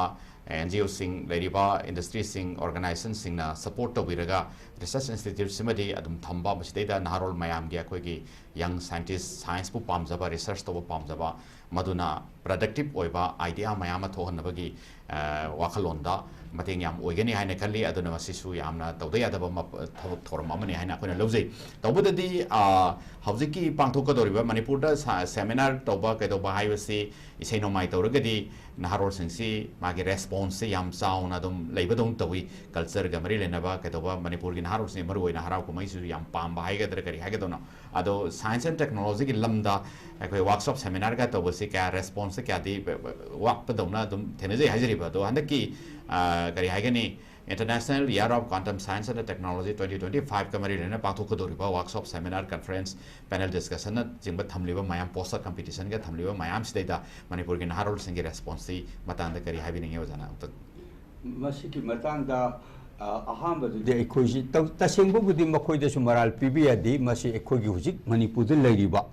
ꯑꯦꯟ ꯖꯤ ꯑꯣꯁꯤꯡ, ꯂꯩꯔꯤꯕ ꯏꯟꯗꯁꯇ꯭ꯔꯤꯁꯤꯡ, ꯑꯣꯔꯒꯅꯥꯏꯖꯦꯁꯟꯁꯤꯡꯅ ꯁꯄꯣꯔꯠ ꯇꯧꯕꯤꯔꯒ ꯔꯤꯁꯔꯁ ꯏꯟꯁꯇꯤꯇ꯭ꯌꯨꯠꯁꯤꯃꯗꯤ ꯑꯗꯨꯝ ꯊꯝꯕ, ꯃꯁꯤꯗꯩꯗ ꯅꯍꯥꯔꯣꯜ ꯃꯌꯥꯝꯒꯤ, ꯑꯩꯈꯣꯏꯒꯤ ꯌꯪ ꯁꯥꯏꯟꯇꯤꯁ, ꯁꯥꯏꯟꯁꯄꯨ ꯄꯥꯝꯖꯕ, ꯔꯤꯁꯔꯁ ꯇꯧꯕ ꯄꯥꯝꯖꯕ, ꯃꯗꯨꯅ ꯄ꯭ꯔꯗꯛꯇꯤꯞ ꯑꯣꯏꯕ ꯑꯥꯏꯗꯤꯌꯥ ꯃꯌꯥꯝ ꯑꯃ ꯊꯣꯛꯍꯟꯅꯕꯒꯤ, ꯑ, ꯋꯥꯈꯜꯂꯣꯟꯗ ꯃꯇꯦꯡ ꯌꯥꯝ ꯑꯣꯏꯒꯅꯤ ꯍꯥꯏꯅ ꯈꯜꯂꯤ꯫ ꯑꯗꯨꯅ ꯃꯁꯤꯁꯨ ꯌꯥꯝꯅ ꯇꯧꯗ ꯌꯥꯗꯕ ꯃꯞ-, ꯊꯕꯛ ꯊꯧꯔꯝ ꯑꯃꯅꯤ ꯍꯥꯏꯅ ꯑꯩꯈꯣꯏꯅ ꯂꯧꯖꯩ꯫ ꯇꯧꯕꯗꯗꯤ, ꯑ, ꯍꯧꯖꯤꯛꯀꯤ ꯄꯥꯡꯊꯣꯛꯀꯗꯧꯔꯤꯕ ꯃꯅꯤꯄꯨꯔꯗ ꯁ-, ꯁꯦꯃꯤꯅꯥꯔ ꯇꯧꯕ ꯀꯩꯗꯧꯕ ꯍꯥꯏꯕꯁꯤ ꯏꯁꯩ ꯅꯣꯡꯃꯥꯏ ꯇꯧꯔꯒꯗꯤ ꯅꯍꯥꯔꯣꯜꯁꯤꯡꯁꯤ ꯃꯥꯒꯤ ꯔꯦꯁꯄꯣꯟꯁꯁꯤ ꯌꯥꯝ ꯆꯥꯎꯅ ꯑꯗꯨꯝ ꯂꯩꯕꯗꯧꯅ ꯇꯧꯏ꯫ ꯀꯜꯆꯔꯒ ꯃꯔꯤ ꯂꯩꯅꯕ ꯀꯩꯗꯧꯕ ꯃꯅꯤꯄꯨꯔꯒꯤ ꯅꯍꯥꯔꯣꯜꯁꯤꯡ ꯃꯔꯨꯑꯣꯏꯅ ꯍꯔꯥꯎ ꯀꯨꯝꯍꯩꯁꯤꯁꯨ ꯌꯥꯝ ꯄꯥꯝꯕ ꯍꯥꯏꯒꯗ꯭ꯔꯥ ꯀꯔꯤ ꯍꯥꯏꯒꯗꯧꯅꯣ꯫ ꯑꯗꯣ ꯁꯥꯏꯟꯁ ꯑꯦꯟ ꯇꯦꯛꯅꯣꯂꯣꯖꯤꯒꯤ ꯂꯝꯗ ꯑꯩꯈꯣꯏ ꯋꯥꯔꯛꯁꯣꯞ ꯁꯦꯃꯤꯅꯥꯔꯒ ꯇꯧꯕꯁꯤ ꯀꯌꯥ ꯔꯦꯁꯄꯣꯟꯁꯁꯦ ꯀꯌꯥꯗꯤ ꯕ-, ꯕ-, ꯋꯥꯠꯄꯗꯧꯅ ꯑꯗꯨꯝ ꯊꯦꯡꯅꯖꯩ ꯍꯥꯏꯖꯔꯤꯕ꯫ ꯑꯗꯣ ꯍꯟꯗꯛꯀꯤ, ꯑ, ꯀꯔꯤ ꯍꯥꯏꯒꯅꯤ, International Year of Quantum Science and Technology twenty twenty-five-ꯀ ꯃꯔꯤ ꯂꯩꯅꯅ ꯄꯥꯡꯊꯣꯛꯀꯗꯧꯔꯤꯕ ꯋꯥꯔꯛꯁꯣꯞ, ꯁꯦꯃꯤꯅꯥꯔ, ꯀꯟꯐꯔꯦꯟꯁ, ꯄꯦꯅꯦꯜ ꯗꯤꯁꯀꯁꯟꯅꯆꯤꯡꯕ ꯊꯝꯂꯤꯕ ꯃꯌꯥꯝ, ꯄꯣꯁꯇꯔ ꯀꯝꯄꯤꯇꯤꯁꯟꯒ ꯊꯝꯂꯤꯕ ꯃꯌꯥꯝꯁꯤꯗꯩꯗ ꯃꯅꯤꯄꯨꯔꯒꯤ ꯅꯍꯥꯔꯣꯜꯁꯤꯡꯒꯤ ꯔꯦꯁꯄꯣꯟꯁꯁꯤ ꯃꯇꯥꯡꯗ ꯀꯔꯤ ꯍꯥꯏꯕꯤꯅꯤꯡꯉꯤ ꯑꯣꯖꯥꯅ ꯑꯝꯇꯪ? ꯃꯁꯤꯒꯤ ꯃꯇꯥꯡꯗ, ꯑ, ꯑꯍꯥꯟꯕꯗꯗꯤ ꯑꯩꯈꯣꯏꯁꯤ ꯇꯧ-, ꯇꯁꯦꯡꯕꯕꯨꯗꯤ ꯃꯈꯣꯏꯗꯁꯨ ꯃꯔꯥꯜ ꯄꯤꯕ ꯌꯥꯗꯦ꯫ ꯃꯁꯤ ꯑꯩꯈꯣꯏꯒꯤ ꯍꯧꯖꯤꯛ ꯃꯅꯤꯄꯨꯔꯗ ꯂꯩꯔꯤꯕ,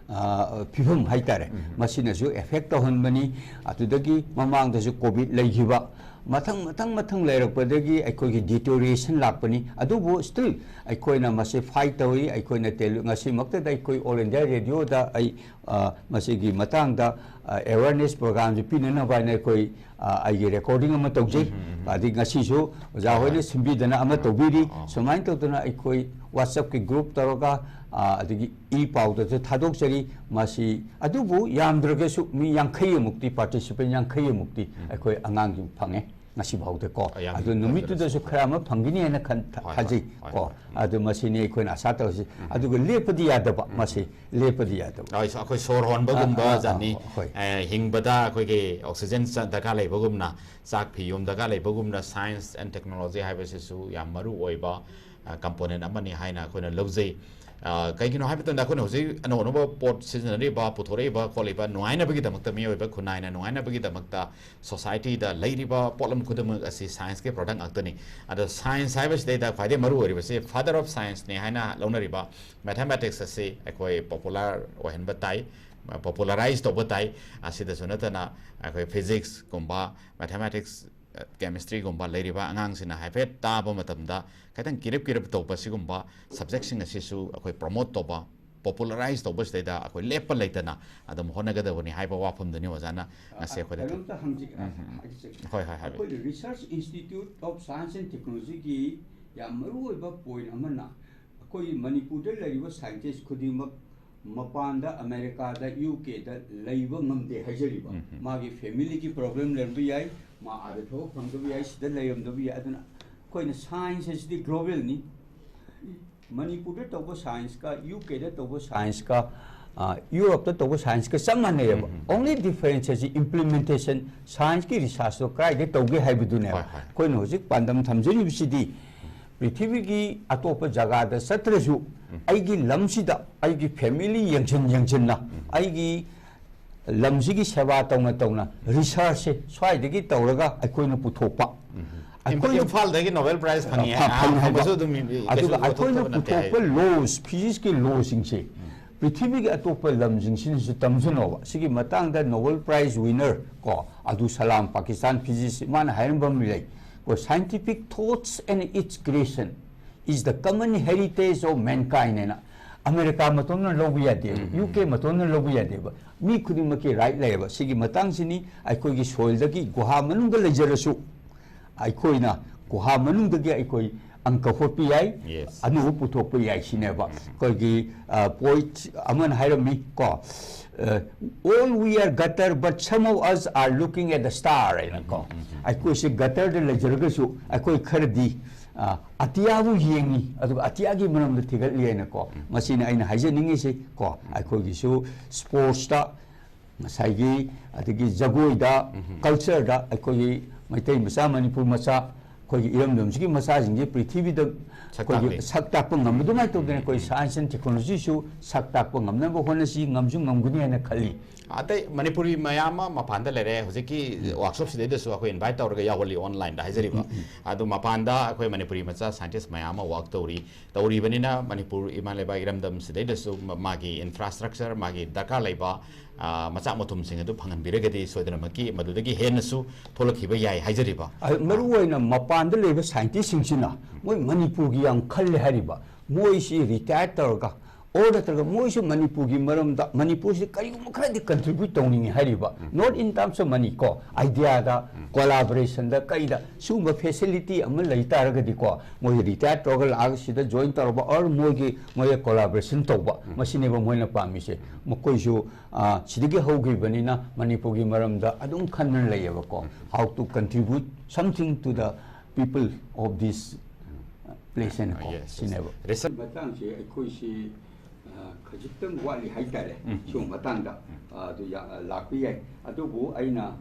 ꯑ, ꯐꯤꯕꯝ ꯍꯥꯏꯇꯥꯔꯦ, ꯎꯝ꯫ ꯃꯁꯤꯅꯁꯨ ꯑꯦꯐꯦꯛ ꯇꯧꯍꯟꯕꯅꯤ꯫ ꯑꯗꯨꯗꯒꯤ ꯃꯃꯥꯡꯗꯁꯨ ꯀꯣꯚꯤꯗ ꯂꯩꯈꯤꯕ, ꯃꯊꯪ ꯃꯊꯪ ꯃꯊꯪ ꯂꯩꯔꯛꯄꯗꯒꯤ ꯑꯩꯈꯣꯏꯒꯤ ꯗꯤꯇꯣꯔꯤꯌꯦꯁꯟ ꯂꯥꯛꯄꯅꯤ꯫ ꯑꯗꯨꯕꯨ ꯁ꯭ꯇꯤꯜ ꯑꯩꯈꯣꯏꯅ ꯃꯁꯤ ꯐꯥꯏꯠ ꯇꯧꯔꯤ꯫ ꯑꯩꯈꯣꯏꯅ ꯇꯦꯂꯤ-, ꯉꯁꯤꯃꯛꯇꯗ ꯑꯩꯈꯣꯏ ꯑꯣꯜ ꯏꯟꯗꯤꯌꯥ ꯔꯦꯗꯤꯑꯣꯗ ꯑꯩ, ꯑ, ꯃꯁꯤꯒꯤ ꯃꯇꯥꯡꯗ, ꯑ, ꯑꯦꯋꯦꯔꯅꯦꯁ ꯄ꯭ꯔꯣꯒ꯭ꯔꯥꯝꯁꯦ ꯄꯤꯅꯅꯕ ꯍꯥꯏꯅ ꯑꯩꯈꯣꯏ, ꯑ, ꯑꯩꯒꯤ ꯔꯦꯀꯣꯔꯗꯤꯡ ꯑꯃ ꯇꯧꯖꯩ꯫ ꯑꯗꯒꯤ ꯉꯁꯤꯁꯨ ꯑꯣꯖꯥ ꯍꯣꯏꯅ ꯁꯤꯟꯕꯤꯗꯅ ꯑꯃ ꯇꯧꯕꯤꯔꯤ꯫ ꯁꯨꯃꯥꯏꯅ ꯇꯧꯗꯅ ꯑꯩꯈꯣꯏ ꯋꯥꯆꯞꯀꯤ ꯒ꯭ꯔꯨꯞ ꯇꯧꯔꯒ, ꯑ, ꯑꯗꯒꯤ ꯏ ꯄꯥꯎꯗꯁꯨ ꯊꯥꯗꯣꯛꯆꯔꯤ꯫ ꯃꯁꯤ ꯑꯗꯨꯕꯨ ꯌꯥꯝꯗ꯭ꯔꯒꯁꯨ ꯃꯤ ꯌꯥꯡꯈꯩ ꯑꯃꯨꯛꯇꯤ, ꯄꯥꯔꯇꯤꯁꯤꯄꯦꯟ ꯌꯥꯡꯈꯩ ꯑꯃꯨꯛꯇꯤ ꯑꯩꯈꯣꯏ ꯑꯉꯥꯡꯁꯤꯡ ꯐꯪꯉꯦ ꯉꯁꯤ ꯐꯥꯎꯗꯀꯣ꯫ ꯑꯗꯨ ꯅꯨꯃꯤꯠꯇꯨꯗꯁꯨ ꯈꯔ ꯑꯃ ꯐꯪꯒꯅꯤ ꯍꯥꯏꯅ ꯈꯟ-, ꯊꯥꯖꯩ ꯀꯣ꯫ ꯑꯗꯨ ꯃꯁꯤꯅꯤ ꯑꯩꯈꯣꯏꯅ ꯑꯁꯥ ꯇꯧꯔꯤꯁꯤ꯫ ꯑꯗꯨꯒ ꯂꯦꯞꯄꯗꯤ ꯌꯥꯗꯕ, ꯃꯁꯤ ꯂꯦꯞꯄꯗꯤ ꯌꯥꯗꯕ꯫ ꯑꯩꯈꯣꯏ ꯁꯣꯔ ꯍꯣꯟꯕꯒꯨꯝꯕ ꯑꯥ, ꯑꯥ, ꯖꯥꯠꯅꯤ꯫ ꯑꯥ, ꯍꯣꯏ꯫ ꯑꯦ, ꯍꯤꯡꯕꯗ ꯑꯩꯈꯣꯏꯒꯤ ꯑꯣꯛꯁꯤꯖꯦꯟ ꯆ-, ꯗꯔꯀꯥꯔ ꯂꯩꯕꯒꯨꯝꯅ, ꯆꯥꯛ ꯐꯤ ꯌꯨꯝ ꯗꯔꯀꯥꯔ ꯂꯩꯕꯒꯨꯝꯅ, ꯁꯥꯏꯟꯁ ꯑꯦꯟ ꯇꯦꯛꯅꯣꯂꯣꯖꯤ ꯍꯥꯏꯕꯁꯤꯁꯨ ꯌꯥꯝ ꯃꯔꯨ ꯑꯣꯏꯕ, ꯑ, ꯀꯝꯄꯣꯅꯦꯟ ꯑꯃꯅꯤ ꯍꯥꯏꯅ ꯑꯩꯈꯣꯏꯅ ꯂꯧꯖꯩ꯫ ꯑ, ꯀꯩꯒꯤꯅꯣ ꯍꯥꯏꯕ ꯃꯇꯝꯗ ꯑꯩꯈꯣꯏꯅ ꯍꯧꯖꯤꯛ ꯑꯅꯧ ꯑꯅꯧꯕ ꯄꯣꯠ ꯁꯤꯖꯤꯟꯅꯔꯤꯕ, ꯄꯨꯊꯣꯔꯛꯏꯕ, ꯈꯣꯠꯂꯤꯕ, ꯅꯨꯡꯉꯥꯏꯅꯕꯒꯤꯗꯃꯛꯇ, ꯃꯤꯑꯣꯏꯕ ꯈꯨꯟꯅꯥꯏꯅ ꯅꯨꯡꯉꯥꯏꯅꯕꯒꯤꯗꯃꯛꯇ, ꯁꯣꯁꯥꯏꯇꯤꯗ ꯂꯩꯔꯤꯕ ꯄꯣꯠꯂꯝ ꯈꯨꯗꯤꯡꯃꯛ ꯑꯁꯤ ꯁꯥꯏꯟꯁꯀꯤ ꯄ꯭ꯔꯗꯛ ꯉꯥꯛꯇꯅꯤ꯫ ꯑꯗꯣ ꯁꯥꯏꯟꯁ ꯍꯥꯏꯕꯁꯤꯗꯩꯗ ꯈ꯭ꯋꯥꯏꯗꯒꯤ ꯃꯔꯨ ꯑꯣꯏꯔꯤꯕꯁꯤ father of scienceꯅꯤ ꯍꯥꯏꯅ ꯂꯧꯅꯔꯤꯕ ꯃꯦꯊꯃꯦꯇꯤꯛꯁ ꯑꯁꯤ ꯑꯩꯈꯣꯏ ꯄꯣꯄꯨꯂꯔ ꯑꯣꯏꯍꯟꯕ ꯇꯥꯏ, ꯄꯣꯄꯨꯂꯔꯥꯏꯁ ꯇꯧꯕ ꯇꯥꯏ꯫ ꯑꯁꯤꯗꯁꯨ ꯅꯠꯇꯅ ꯑꯩꯈꯣꯏ ꯐꯤꯖꯤꯛꯁꯀꯨꯝꯕ, ꯃꯦꯊꯃꯦꯇꯤꯛꯁ, ꯀꯦꯃꯤꯁꯇ꯭ꯔꯤꯒꯨꯝꯕ ꯂꯩꯔꯤꯕ ꯑꯉꯥꯡꯁꯤꯡꯅ ꯍꯥꯏꯐꯦꯠ ꯇꯥꯕ ꯃꯇꯝꯗ ꯈꯤꯇꯪ ꯀꯤꯔꯞ ꯀꯤꯔꯞ ꯇꯧꯕ ꯁꯤꯒꯨꯝꯕ ꯁꯕꯖꯦꯛꯁꯤꯡ ꯑꯁꯤꯁꯨ ꯑꯩꯈꯣꯏ ꯄ꯭ꯔꯣꯃꯣꯠ ꯇꯧꯕ, ꯄꯣꯄꯨꯂꯔꯥꯏꯁ ꯇꯧꯕꯁꯤꯗꯩꯗ ꯑꯩꯈꯣꯏ ꯂꯦꯞꯄ ꯂꯩꯇꯅ ꯑꯗꯨꯝ ꯍꯣꯠꯅꯒꯗꯕꯅꯤ ꯍꯥꯏꯕ ꯋꯥꯐꯝꯗꯨꯅꯤ ꯑꯣꯖꯥꯅ ꯉꯁꯤ ꯑꯩꯈꯣꯏꯗ ꯊꯝ-, ꯀꯩꯅꯣꯝꯇ ꯍꯪꯖ-, ꯎꯝ, ꯎꯝ꯫ ꯍꯥꯏꯖꯒꯦ꯫ ꯍꯣꯏ, ꯍꯣꯏ, ꯍꯥꯏꯕꯤꯌꯨ꯫ ꯑꯩꯈꯣꯏ Research Institute of Science and Technologyꯒꯤ ꯌꯥꯝ ꯃꯔꯨꯑꯣꯏꯕ ꯄꯣꯏꯟ ꯑꯃꯅ, ꯑꯩꯈꯣꯏ ꯃꯅꯤꯄꯨꯔꯗ ꯂꯩꯔꯤꯕ ꯁꯥꯏꯟꯇꯤꯁ ꯈꯨꯗꯤꯡꯃꯛ ꯃꯄꯥꯟꯗ, ꯑꯃꯦꯔꯤꯀꯥꯗ, ꯌꯨ ꯀꯦꯗ ꯂꯩꯕ ꯉꯝꯗꯦ ꯍꯥꯏꯖꯔꯤꯕ꯫ ꯎꯝ, ꯎꯝ꯫ ꯃꯥꯒꯤ ꯐꯦꯃꯤꯂꯤꯒꯤ ꯄ꯭ꯔꯣꯕ꯭ꯂꯦꯝ ꯂꯩꯔꯝꯕ ꯌꯥꯏ, ꯃꯥ ꯑꯥꯗ ꯊꯕꯛ ꯐꯪꯗꯕ ꯌꯥꯏ, ꯁꯤꯗ ꯂꯩꯔꯝꯗꯕ ꯌꯥꯏ꯫ ꯑꯗꯨꯅ ꯑꯩꯈꯣꯏꯅ ꯁꯥꯏꯟꯁ ꯑꯁꯤꯗꯤ ꯒ꯭ꯂꯣꯕꯦꯜꯅꯤ꯫ ꯃꯅꯤꯄꯨꯔꯗ ꯇꯧꯕ ꯁꯥꯏꯟꯁꯀ ꯌꯨ ꯀꯦꯗ ꯇꯧꯕ ꯁꯥꯏꯟꯁꯀ, ꯑ, ꯌꯨꯔꯣꯞꯇ ꯇꯧꯕ ꯁꯥꯏꯟꯁꯀ ꯆꯞ ꯃꯥꯟꯅꯩꯌꯦꯕ꯫ ꯎꯝ, ꯎꯝ꯫ Only difference ꯑꯁꯤ implementation, ꯁꯥꯏꯟꯁꯀꯤ ꯔꯤꯁꯥꯔꯁꯇꯣ ꯀꯗꯥꯏꯗ ꯇꯧꯒꯦ ꯍꯥꯏꯕꯗꯨꯅꯦꯕ꯫ ꯍꯣꯏ, ꯍꯣꯏ꯫ ꯑꯩꯈꯣꯏꯅ ꯍꯧꯖꯤꯛ ꯄꯥꯟꯗꯝ ꯊꯝꯖꯔꯤꯕꯁꯤꯗꯤ ꯄ꯭ꯔꯤꯊꯤꯕꯤꯒꯤ ꯑꯇꯣꯞꯄ ꯖꯒꯥꯗ ꯆꯠꯇ꯭ꯔꯁꯨ ꯎꯝ꯫ ꯑꯩꯒꯤ ꯂꯝꯁꯤꯗ ꯑꯩꯒꯤ ꯐꯦꯃꯤꯂꯤ ꯌꯦꯡꯁꯤꯟ ꯌꯦꯡꯁꯤꯟꯅ ꯎꯝ꯫ ꯑꯩꯒꯤ ꯂꯝꯁꯤꯒꯤ ꯁꯦꯕꯥ ꯇꯧꯅ ꯇꯧꯅ ꯔꯤꯁꯥꯔꯁꯁꯦ ꯁ꯭ꯋꯥꯏꯗꯒꯤ ꯇꯧꯔꯒ ꯑꯩꯈꯣꯏꯅ ꯄꯨꯊꯣꯛꯄ꯫ ꯎꯝ꯫ ꯑꯩꯈꯣꯏꯅ ꯏꯝꯐꯥꯜꯗꯒꯤ ꯅꯣꯕꯦꯜ ꯄ꯭ꯔꯥꯏꯖ ꯐꯪꯉꯤ ꯐ-, ꯐꯪꯉꯤ ꯍꯥꯏꯕ꯫ ꯍꯥꯏꯕꯁꯨ ꯑꯗꯨꯝ ꯀꯩꯁꯨ ꯑꯗꯨꯒ ꯑꯩꯈꯣꯏꯅ ꯂꯧꯊꯣꯛꯇꯕ ꯅꯠꯇꯦ ꯄꯨꯊꯣꯛꯄ ꯍꯥꯏ꯫ ꯂꯣꯁ, ꯐꯤꯖꯤꯛꯁꯀꯤ ꯂꯣꯁꯤꯡꯁꯦ ꯎꯝ꯫ ꯄ꯭ꯔꯤꯊꯤꯕꯤꯒꯤ ꯑꯇꯣꯞꯄ ꯂꯝꯁꯤꯡꯁꯤꯅꯁꯨ ꯇꯝꯁꯅꯣꯕ꯫ ꯁꯤꯒꯤ ꯃꯇꯥꯡꯗ Nobel Prize winner ꯀꯣ, ꯑꯕꯗꯨꯜ ꯁꯂꯥꯝ, ꯄꯥꯀꯤꯁꯇꯥꯟ physicist, ꯃꯥꯅ ꯍꯥꯏꯔꯝꯕ ꯑꯃ ꯂꯩ꯫ ꯑꯩꯈꯣꯏ scientific thoughts and its creation is the common heritage of mankind ꯍꯥꯏꯅ꯫ ꯑꯃꯦꯔꯤꯀꯥ ꯃꯇꯣꯝꯅ ꯂꯧꯕ ꯌꯥꯗꯦꯕ, ꯎꯝ, ꯎꯝ, ꯌꯨ ꯀꯦ ꯃꯇꯣꯝꯅ ꯂꯧꯕ ꯌꯥꯗꯦꯕ꯫ ꯃꯤ ꯈꯨꯗꯤꯡꯃꯛꯀꯤ right ꯂꯩꯌꯦꯕ꯫ ꯁꯤꯒꯤ ꯃꯇꯥꯡꯁꯤꯅꯤ ꯑꯩꯈꯣꯏꯒꯤ soilꯗꯒꯤ, ꯒꯨꯍꯥ ꯃꯅꯨꯡꯗ ꯂꯩꯖꯔꯁꯨ, ꯑꯩꯈꯣꯏꯅ ꯒꯨꯍꯥ ꯃꯅꯨꯡꯗꯒꯤ ꯑꯩꯈꯣꯏ ꯑꯪꯀ ꯍꯣꯠꯄ ꯌꯥꯏ, Yes. ꯑꯅꯧꯕ ꯄꯨꯊꯣꯛꯄ ꯌꯥꯏ ꯁꯤꯅꯦꯕ꯫ ꯎꯝ꯫ ꯑꯩꯈꯣꯏꯒꯤ, ꯑ, poet ꯑꯃꯅ ꯍꯥꯏꯔꯝꯃꯤ ꯀꯣ, ꯑ, "All we are gutter, but some of us are looking at the star" ꯍꯥꯏꯅ ꯀꯣ꯫ ꯎꯝ, ꯎꯝ, ꯎꯝ꯫ ꯑꯩꯈꯣꯏꯁꯦ gutterꯗ ꯂꯩꯖꯔꯒꯁꯨ, ꯑꯩꯈꯣꯏ ꯈꯔꯗꯤ, ꯑ, ꯑꯇꯤꯌꯥꯕꯨ ꯌꯦꯡꯉꯤ, ꯑꯗꯨꯒ ꯑꯇꯤꯌꯥꯒꯤ ꯃꯔꯝꯗ ꯊꯤꯒꯠꯂꯤ ꯍꯥꯏꯅ ꯀꯣ꯫ ꯎꯝ꯫ ꯃꯁꯤꯅ ꯑꯩꯅ ꯍꯥꯏꯖꯅꯤꯡꯉꯤꯁꯤ ꯀꯣ, ꯎꯝ꯫ ꯑꯩꯈꯣꯏꯒꯤꯁꯨ sportsꯇ ꯉꯁꯥꯏꯒꯤ, ꯑꯗꯒꯤ ꯖꯒꯣꯏꯗ, ꯎꯝ꯫ Cultureꯗ ꯑꯩꯈꯣꯏꯒꯤ ꯃꯩꯇꯩ ꯃꯆꯥ, ꯃꯅꯤꯄꯨꯔ ꯃꯆꯥ, ꯑꯩꯈꯣꯏꯒꯤ ꯏꯔꯝꯗꯝꯁꯤꯒꯤ ꯃꯆꯥꯁꯤꯡꯁꯦ ꯄ꯭ꯔꯤꯊꯤꯕꯤꯗ ꯁꯛ ꯑꯩꯈꯣꯏꯒꯤ ꯇꯥꯛꯄꯤ꯫ ꯁꯛ ꯇꯥꯛꯄ ꯉꯝꯕ ꯑꯗꯨꯃꯥꯏꯅ ꯇꯧꯗꯅ, ꯑꯩꯈꯣꯏ ꯎꯝ꯫ Science and Technologyꯁꯨ ꯁꯛ ꯇꯥꯛꯄ ꯉꯝꯅꯕ ꯍꯣꯠꯅꯁꯤ, ꯉꯝꯁꯨ ꯉꯝꯒꯅꯤ ꯍꯥꯏꯅ ꯈꯜꯂꯤ꯫ ꯑꯇꯩ ꯃꯅꯤꯄꯨꯔꯤ ꯃꯌꯥꯝ ꯑꯃ ꯃꯄꯥꯟꯗ ꯂꯩꯔꯦ, ꯍꯧꯖꯤꯛꯀꯤ ꯎꯝ꯫ Workshopꯁꯤꯗꯩꯗꯁꯨ ꯑꯩꯈꯣꯏ invite ꯇꯧꯔꯒ ꯌꯥꯎꯍꯜꯂꯤ onlineꯗ ꯍꯥꯏꯖꯔꯤꯕ꯫ ꯎꯝ, ꯎꯝ, ꯎꯝ꯫ ꯑꯗꯨ ꯃꯄꯥꯟꯗ ꯑꯩꯈꯣꯏ ꯃꯅꯤꯄꯨꯔꯤ ꯃꯆꯥ scientist ꯃꯌꯥꯝ ꯑꯃ work ꯇꯧꯔꯤ꯫ ꯇꯧꯔꯤꯕꯅꯤꯅ ꯃꯅꯤꯄꯨꯔ ꯏꯃꯥ ꯂꯩꯕꯥꯛ ꯏꯔꯝꯗꯝꯁꯤꯗꯩꯗꯁꯨ ꯃ-, ꯃꯥꯒꯤ infrastructure, ꯃꯥꯒꯤ ꯗꯔꯀꯥꯔ ꯂꯩꯕ, ꯑ, ꯃꯆꯥꯛ ꯃꯊꯨꯝꯁꯤꯡ ꯑꯗꯨ ꯐꯪꯍꯟꯕꯤꯔꯒꯗꯤ ꯁꯣꯏꯗꯅꯃꯛꯀꯤ ꯃꯗꯨꯗꯒꯤ ꯍꯦꯟꯅꯁꯨ ꯊꯣꯛꯂꯛꯈꯤꯕ ꯌꯥꯏ ꯍꯥꯏꯖꯔꯤꯕ꯫ ꯑ, ꯃꯔꯨ ꯑꯣꯏꯅ ꯃꯄꯥꯟꯗ ꯂꯩꯕ scientistꯁꯤꯡꯁꯤꯅ ꯃꯣꯏ ꯃꯅꯤꯄꯨꯔꯒꯤ ꯌꯥꯝ ꯈꯜꯂꯦ ꯍꯥꯏꯔꯤꯕ꯫ ꯃꯣꯏꯁꯤ retire ꯇꯧꯔꯒ, or ꯅꯠꯇ꯭ꯔꯒ ꯃꯣꯏꯁꯨ ꯃꯅꯤꯄꯨꯔꯒꯤ ꯃꯔꯝꯗ, ꯃꯅꯤꯄꯨꯔꯁꯤ ꯀꯔꯤꯒꯨꯝꯕ ꯈꯔꯗꯤ contribute ꯇꯧꯅꯤꯡꯉꯤ ꯍꯥꯏꯔꯤꯕ, not in terms of money ꯀꯣ, ideaꯗ, collaborationꯗ, ꯀꯩꯗ, ꯁꯤꯒꯨꯝꯕ facility ꯑꯃ ꯂꯩ ꯇꯥꯔꯒꯗꯤꯀꯣ, ꯃꯣꯏ retire ꯇꯧꯔꯒ ꯂꯥꯛꯑꯒ ꯁꯤꯗ join ꯇꯧꯔꯕ, or ꯃꯣꯏꯒꯤ, ꯃꯣꯏꯒ collaboration ꯇꯧꯕ, ꯃꯁꯤꯅꯦꯕ ꯃꯣꯏꯅ ꯄꯥꯝꯃꯤꯁꯦ꯫ ꯃꯈꯣꯏꯁꯨ, ꯑ, ꯁꯤꯗꯒꯤ ꯍꯧꯈꯤꯕꯅꯤꯅ ꯃꯅꯤꯄꯨꯔꯒꯤ ꯃꯔꯝꯗ ꯑꯗꯨꯝ ꯈꯟꯗꯨꯅ ꯂꯩꯌꯦꯕꯀꯣ, how to contribute something to the people of this place ꯍꯥꯏꯅꯀꯣ, Yes, yes. ꯁꯤꯅꯦꯕ꯫ Research ꯃꯇꯥꯡꯁꯦ ꯑꯩꯈꯣꯏꯁꯤ, ꯑ, ꯈꯖꯤꯛꯇꯪ ꯋꯥꯠꯂꯤ ꯍꯥꯏꯇꯥꯔꯦ꯫ ꯎꯝ꯫ ꯁꯤꯒꯨꯝꯕ ꯃꯇꯥꯡꯗ, ꯑ, ꯑꯗꯨ ꯌꯥ-, ꯑ, ꯂꯥꯛꯄ ꯌꯥꯏ꯫ ꯑꯗꯨꯕꯨ ꯑꯩꯅ,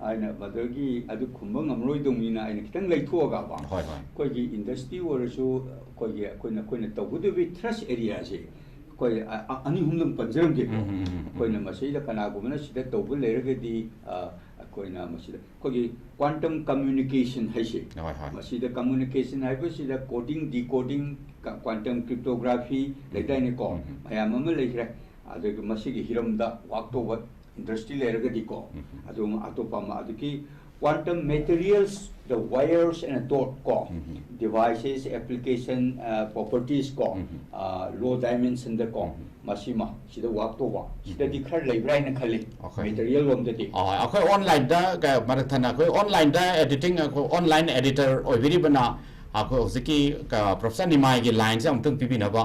ꯑꯩꯅ ꯃꯗꯨꯒꯤ ꯑꯗꯨ ꯈꯨꯝꯕ ꯉꯝꯂꯣꯏꯗꯧꯅꯤꯅ ꯑꯩꯅ ꯈꯤꯇꯪ ꯂꯩꯊꯣꯛꯑꯒꯕ, ꯍꯣꯏ, ꯍꯣꯏ꯫ ꯑꯩꯈꯣꯏꯒꯤ industry ꯑꯣꯏꯔꯁꯨ, ꯑꯩꯈꯣꯏꯒꯤ, ꯑꯩꯈꯣꯏꯅ, ꯑꯩꯈꯣꯏꯅ ꯇꯧꯒꯗꯧꯔꯤꯕ thrust areaꯁꯦ ꯑꯩꯈꯣꯏ, ꯑ, ꯑ, ꯑꯅꯤ ꯑꯍꯨꯝꯗꯪ ꯄꯟꯖꯔꯝꯒꯦꯀꯣ꯫ ꯎꯝ, ꯎꯝ, ꯎꯝ, ꯎꯝ꯫ ꯑꯩꯈꯣꯏꯅ ꯃꯁꯤꯗ ꯀꯅꯥꯒꯨꯝꯕꯅ ꯁꯤꯗ ꯇꯧꯕ ꯂꯩꯔꯒꯗꯤ, ꯑ, ꯑꯩꯈꯣꯏ ꯑꯣꯏꯅ ꯃꯁꯤꯗ ꯑꯩꯈꯣꯏꯒꯤ quantum communication ꯍꯥꯏꯁꯦ, ꯍꯣꯏ, ꯍꯣꯏ꯫ ꯃꯁꯤꯗ communication ꯍꯥꯏꯕꯁꯤꯗ coding, decoding, ꯀ-, quantum cryptography ꯂꯩꯗꯥꯏꯅꯦꯀꯣ, ꯎꯝ꯫ ꯃꯌꯥꯝ ꯑꯃ ꯂꯩꯈ꯭ꯔꯦ꯫ ꯑꯗꯨꯒ ꯃꯁꯤꯒꯤ ꯍꯤꯔꯝꯗ work ꯇꯧꯕ industry ꯂꯩꯔꯒꯗꯤꯀꯣ, ꯎꯝ꯫ ꯑꯗꯨꯝ ꯑꯇꯣꯞꯄ ꯑꯃ, ꯑꯗꯒꯤ quantum materials, the wires and dot ꯀꯣ, ꯎꯝ꯫ devices, application, ꯑ, properties ꯀꯣ, ꯎꯝ꯫ ꯑ, low dimension ꯗꯀꯣ, ꯎꯝ꯫ ꯃꯁꯤꯃ ꯁꯤꯗ work ꯇꯧꯕ, ꯁꯤꯗꯗꯤ ꯈꯔ ꯂꯩꯕ꯭ꯔꯥ ꯍꯥꯏꯅ ꯈꯜꯂꯤ, Okay. material ꯂꯣꯝꯗꯗꯤ꯫ ꯑ, ꯑꯩꯈꯣꯏ online ꯗ ꯀ-, ꯃꯔꯛ ꯊꯠꯅ ꯑꯩꯈꯣꯏ online ꯗ editing, ꯑꯩꯈꯣꯏ online editor ꯑꯣꯏꯕꯤꯔꯤꯕꯅ ꯑꯩꯈꯣꯏ ꯍꯧꯖꯤꯛꯀꯤ ꯀ-, professor ꯅꯤꯃꯥꯏꯒꯤ line ꯁꯦ ꯑꯃꯨꯛꯇꯪ ꯄꯤꯕꯤꯅꯕ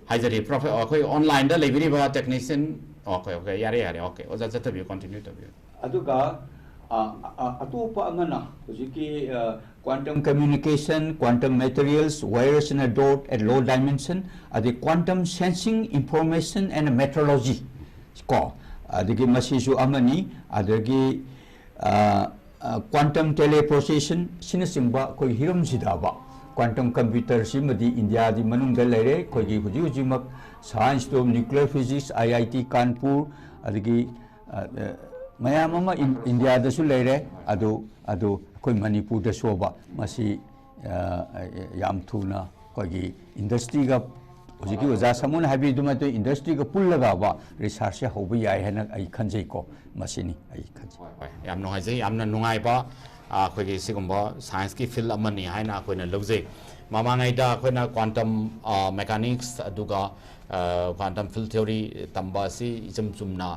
ꯍꯥꯏꯖꯔꯤ꯫ Prof-, ꯑꯩꯈꯣꯏ online ꯗ ꯂꯩꯕꯤꯔꯤꯕ technician, okay, okay, ꯌꯥꯔꯦ, ꯌꯥꯔꯦ, okay, ꯑꯣꯖꯥ ꯆꯠꯊꯕꯤꯌꯨ, continue ꯇꯧꯕꯤꯌꯨ꯫ ꯑꯗꯨꯒ, ꯑ, ꯑ, ꯑ, ꯑꯇꯣꯞꯄ ꯑꯃꯅ ꯍꯧꯖꯤꯛꯀꯤ, ꯑ, quantum communication, quantum materials, wires and dot at low dimension, ꯑꯗꯩ quantum sensing, information and metrology ꯀꯣ, ꯑꯗꯒꯤ ꯃꯁꯤꯁꯨ ꯑꯃꯅꯤ, ꯑꯗꯒꯤ, ꯑ, ꯑ, quantum teleprocession ꯁꯤꯅꯆꯤꯡꯕ ꯑꯩꯈꯣꯏ ꯍꯤꯔꯝꯁꯤꯗꯕ quantum computer ꯁꯤꯃꯗꯤ ꯏꯟꯗꯤꯌꯥꯗꯤ ꯃꯅꯨꯡꯗ ꯂꯩꯔꯦ꯫ ꯑꯩꯈꯣꯏꯒꯤ ꯍꯧꯖꯤꯛ ꯍꯧꯖꯤꯛꯃꯛ science to nuclear physics, I I T Kanpur, ꯑꯗꯒꯤ, ꯑ, ꯑ, ꯃꯌꯥꯝ ꯑꯃ ꯏꯟ-, ꯏꯟꯗꯤꯌꯥꯗꯁꯨ ꯂꯩꯔꯦ꯫ ꯑꯗꯨ, ꯑꯗꯨ ꯑꯩꯈꯣꯏ ꯃꯅꯤꯄꯨꯔꯗꯁꯨꯕ ꯃꯁꯤ, ꯑ, ꯌꯥꯝ ꯊꯨꯅ ꯑꯩꯈꯣꯏꯒꯤ industry ꯒ, ꯍꯧꯖꯤꯛꯀꯤ ꯑꯣꯖꯥ ꯁꯥꯃꯨꯅ ꯍꯥꯏꯕꯤꯗꯨꯃꯥꯏꯅ industry ꯒ ꯄꯨꯜꯂꯒꯕ research ꯁꯦ ꯍꯧꯕ ꯌꯥꯏ ꯍꯥꯏꯅ ꯑꯩ ꯈꯟꯖꯩꯀꯣ, ꯃꯁꯤꯅꯤ ꯑꯩ ꯈꯟꯖꯩ꯫ ꯍꯣꯏ, ꯍꯣꯏ, ꯌꯥꯝ ꯅꯨꯡꯉꯥꯏꯖꯩ, ꯌꯥꯝꯅ ꯅꯨꯡꯉꯥꯏꯕ, ꯑ, ꯑꯩꯈꯣꯏꯒꯤ ꯁꯤꯒꯨꯝꯕ science ꯀꯤ field ꯑꯃꯅꯤ ꯍꯥꯏꯅ ꯑꯩꯈꯣꯏꯅ ꯂꯧꯖꯩ꯫ ꯃꯃꯥꯡꯉꯩꯗ ꯑꯩꯈꯣꯏꯅ quantum, ꯑ, mechanics ꯑꯗꯨꯒ, ꯑ, quantum field theory ꯇꯝꯕ ꯑꯁꯤ ꯏꯆꯝ ꯆꯨꯝꯅ,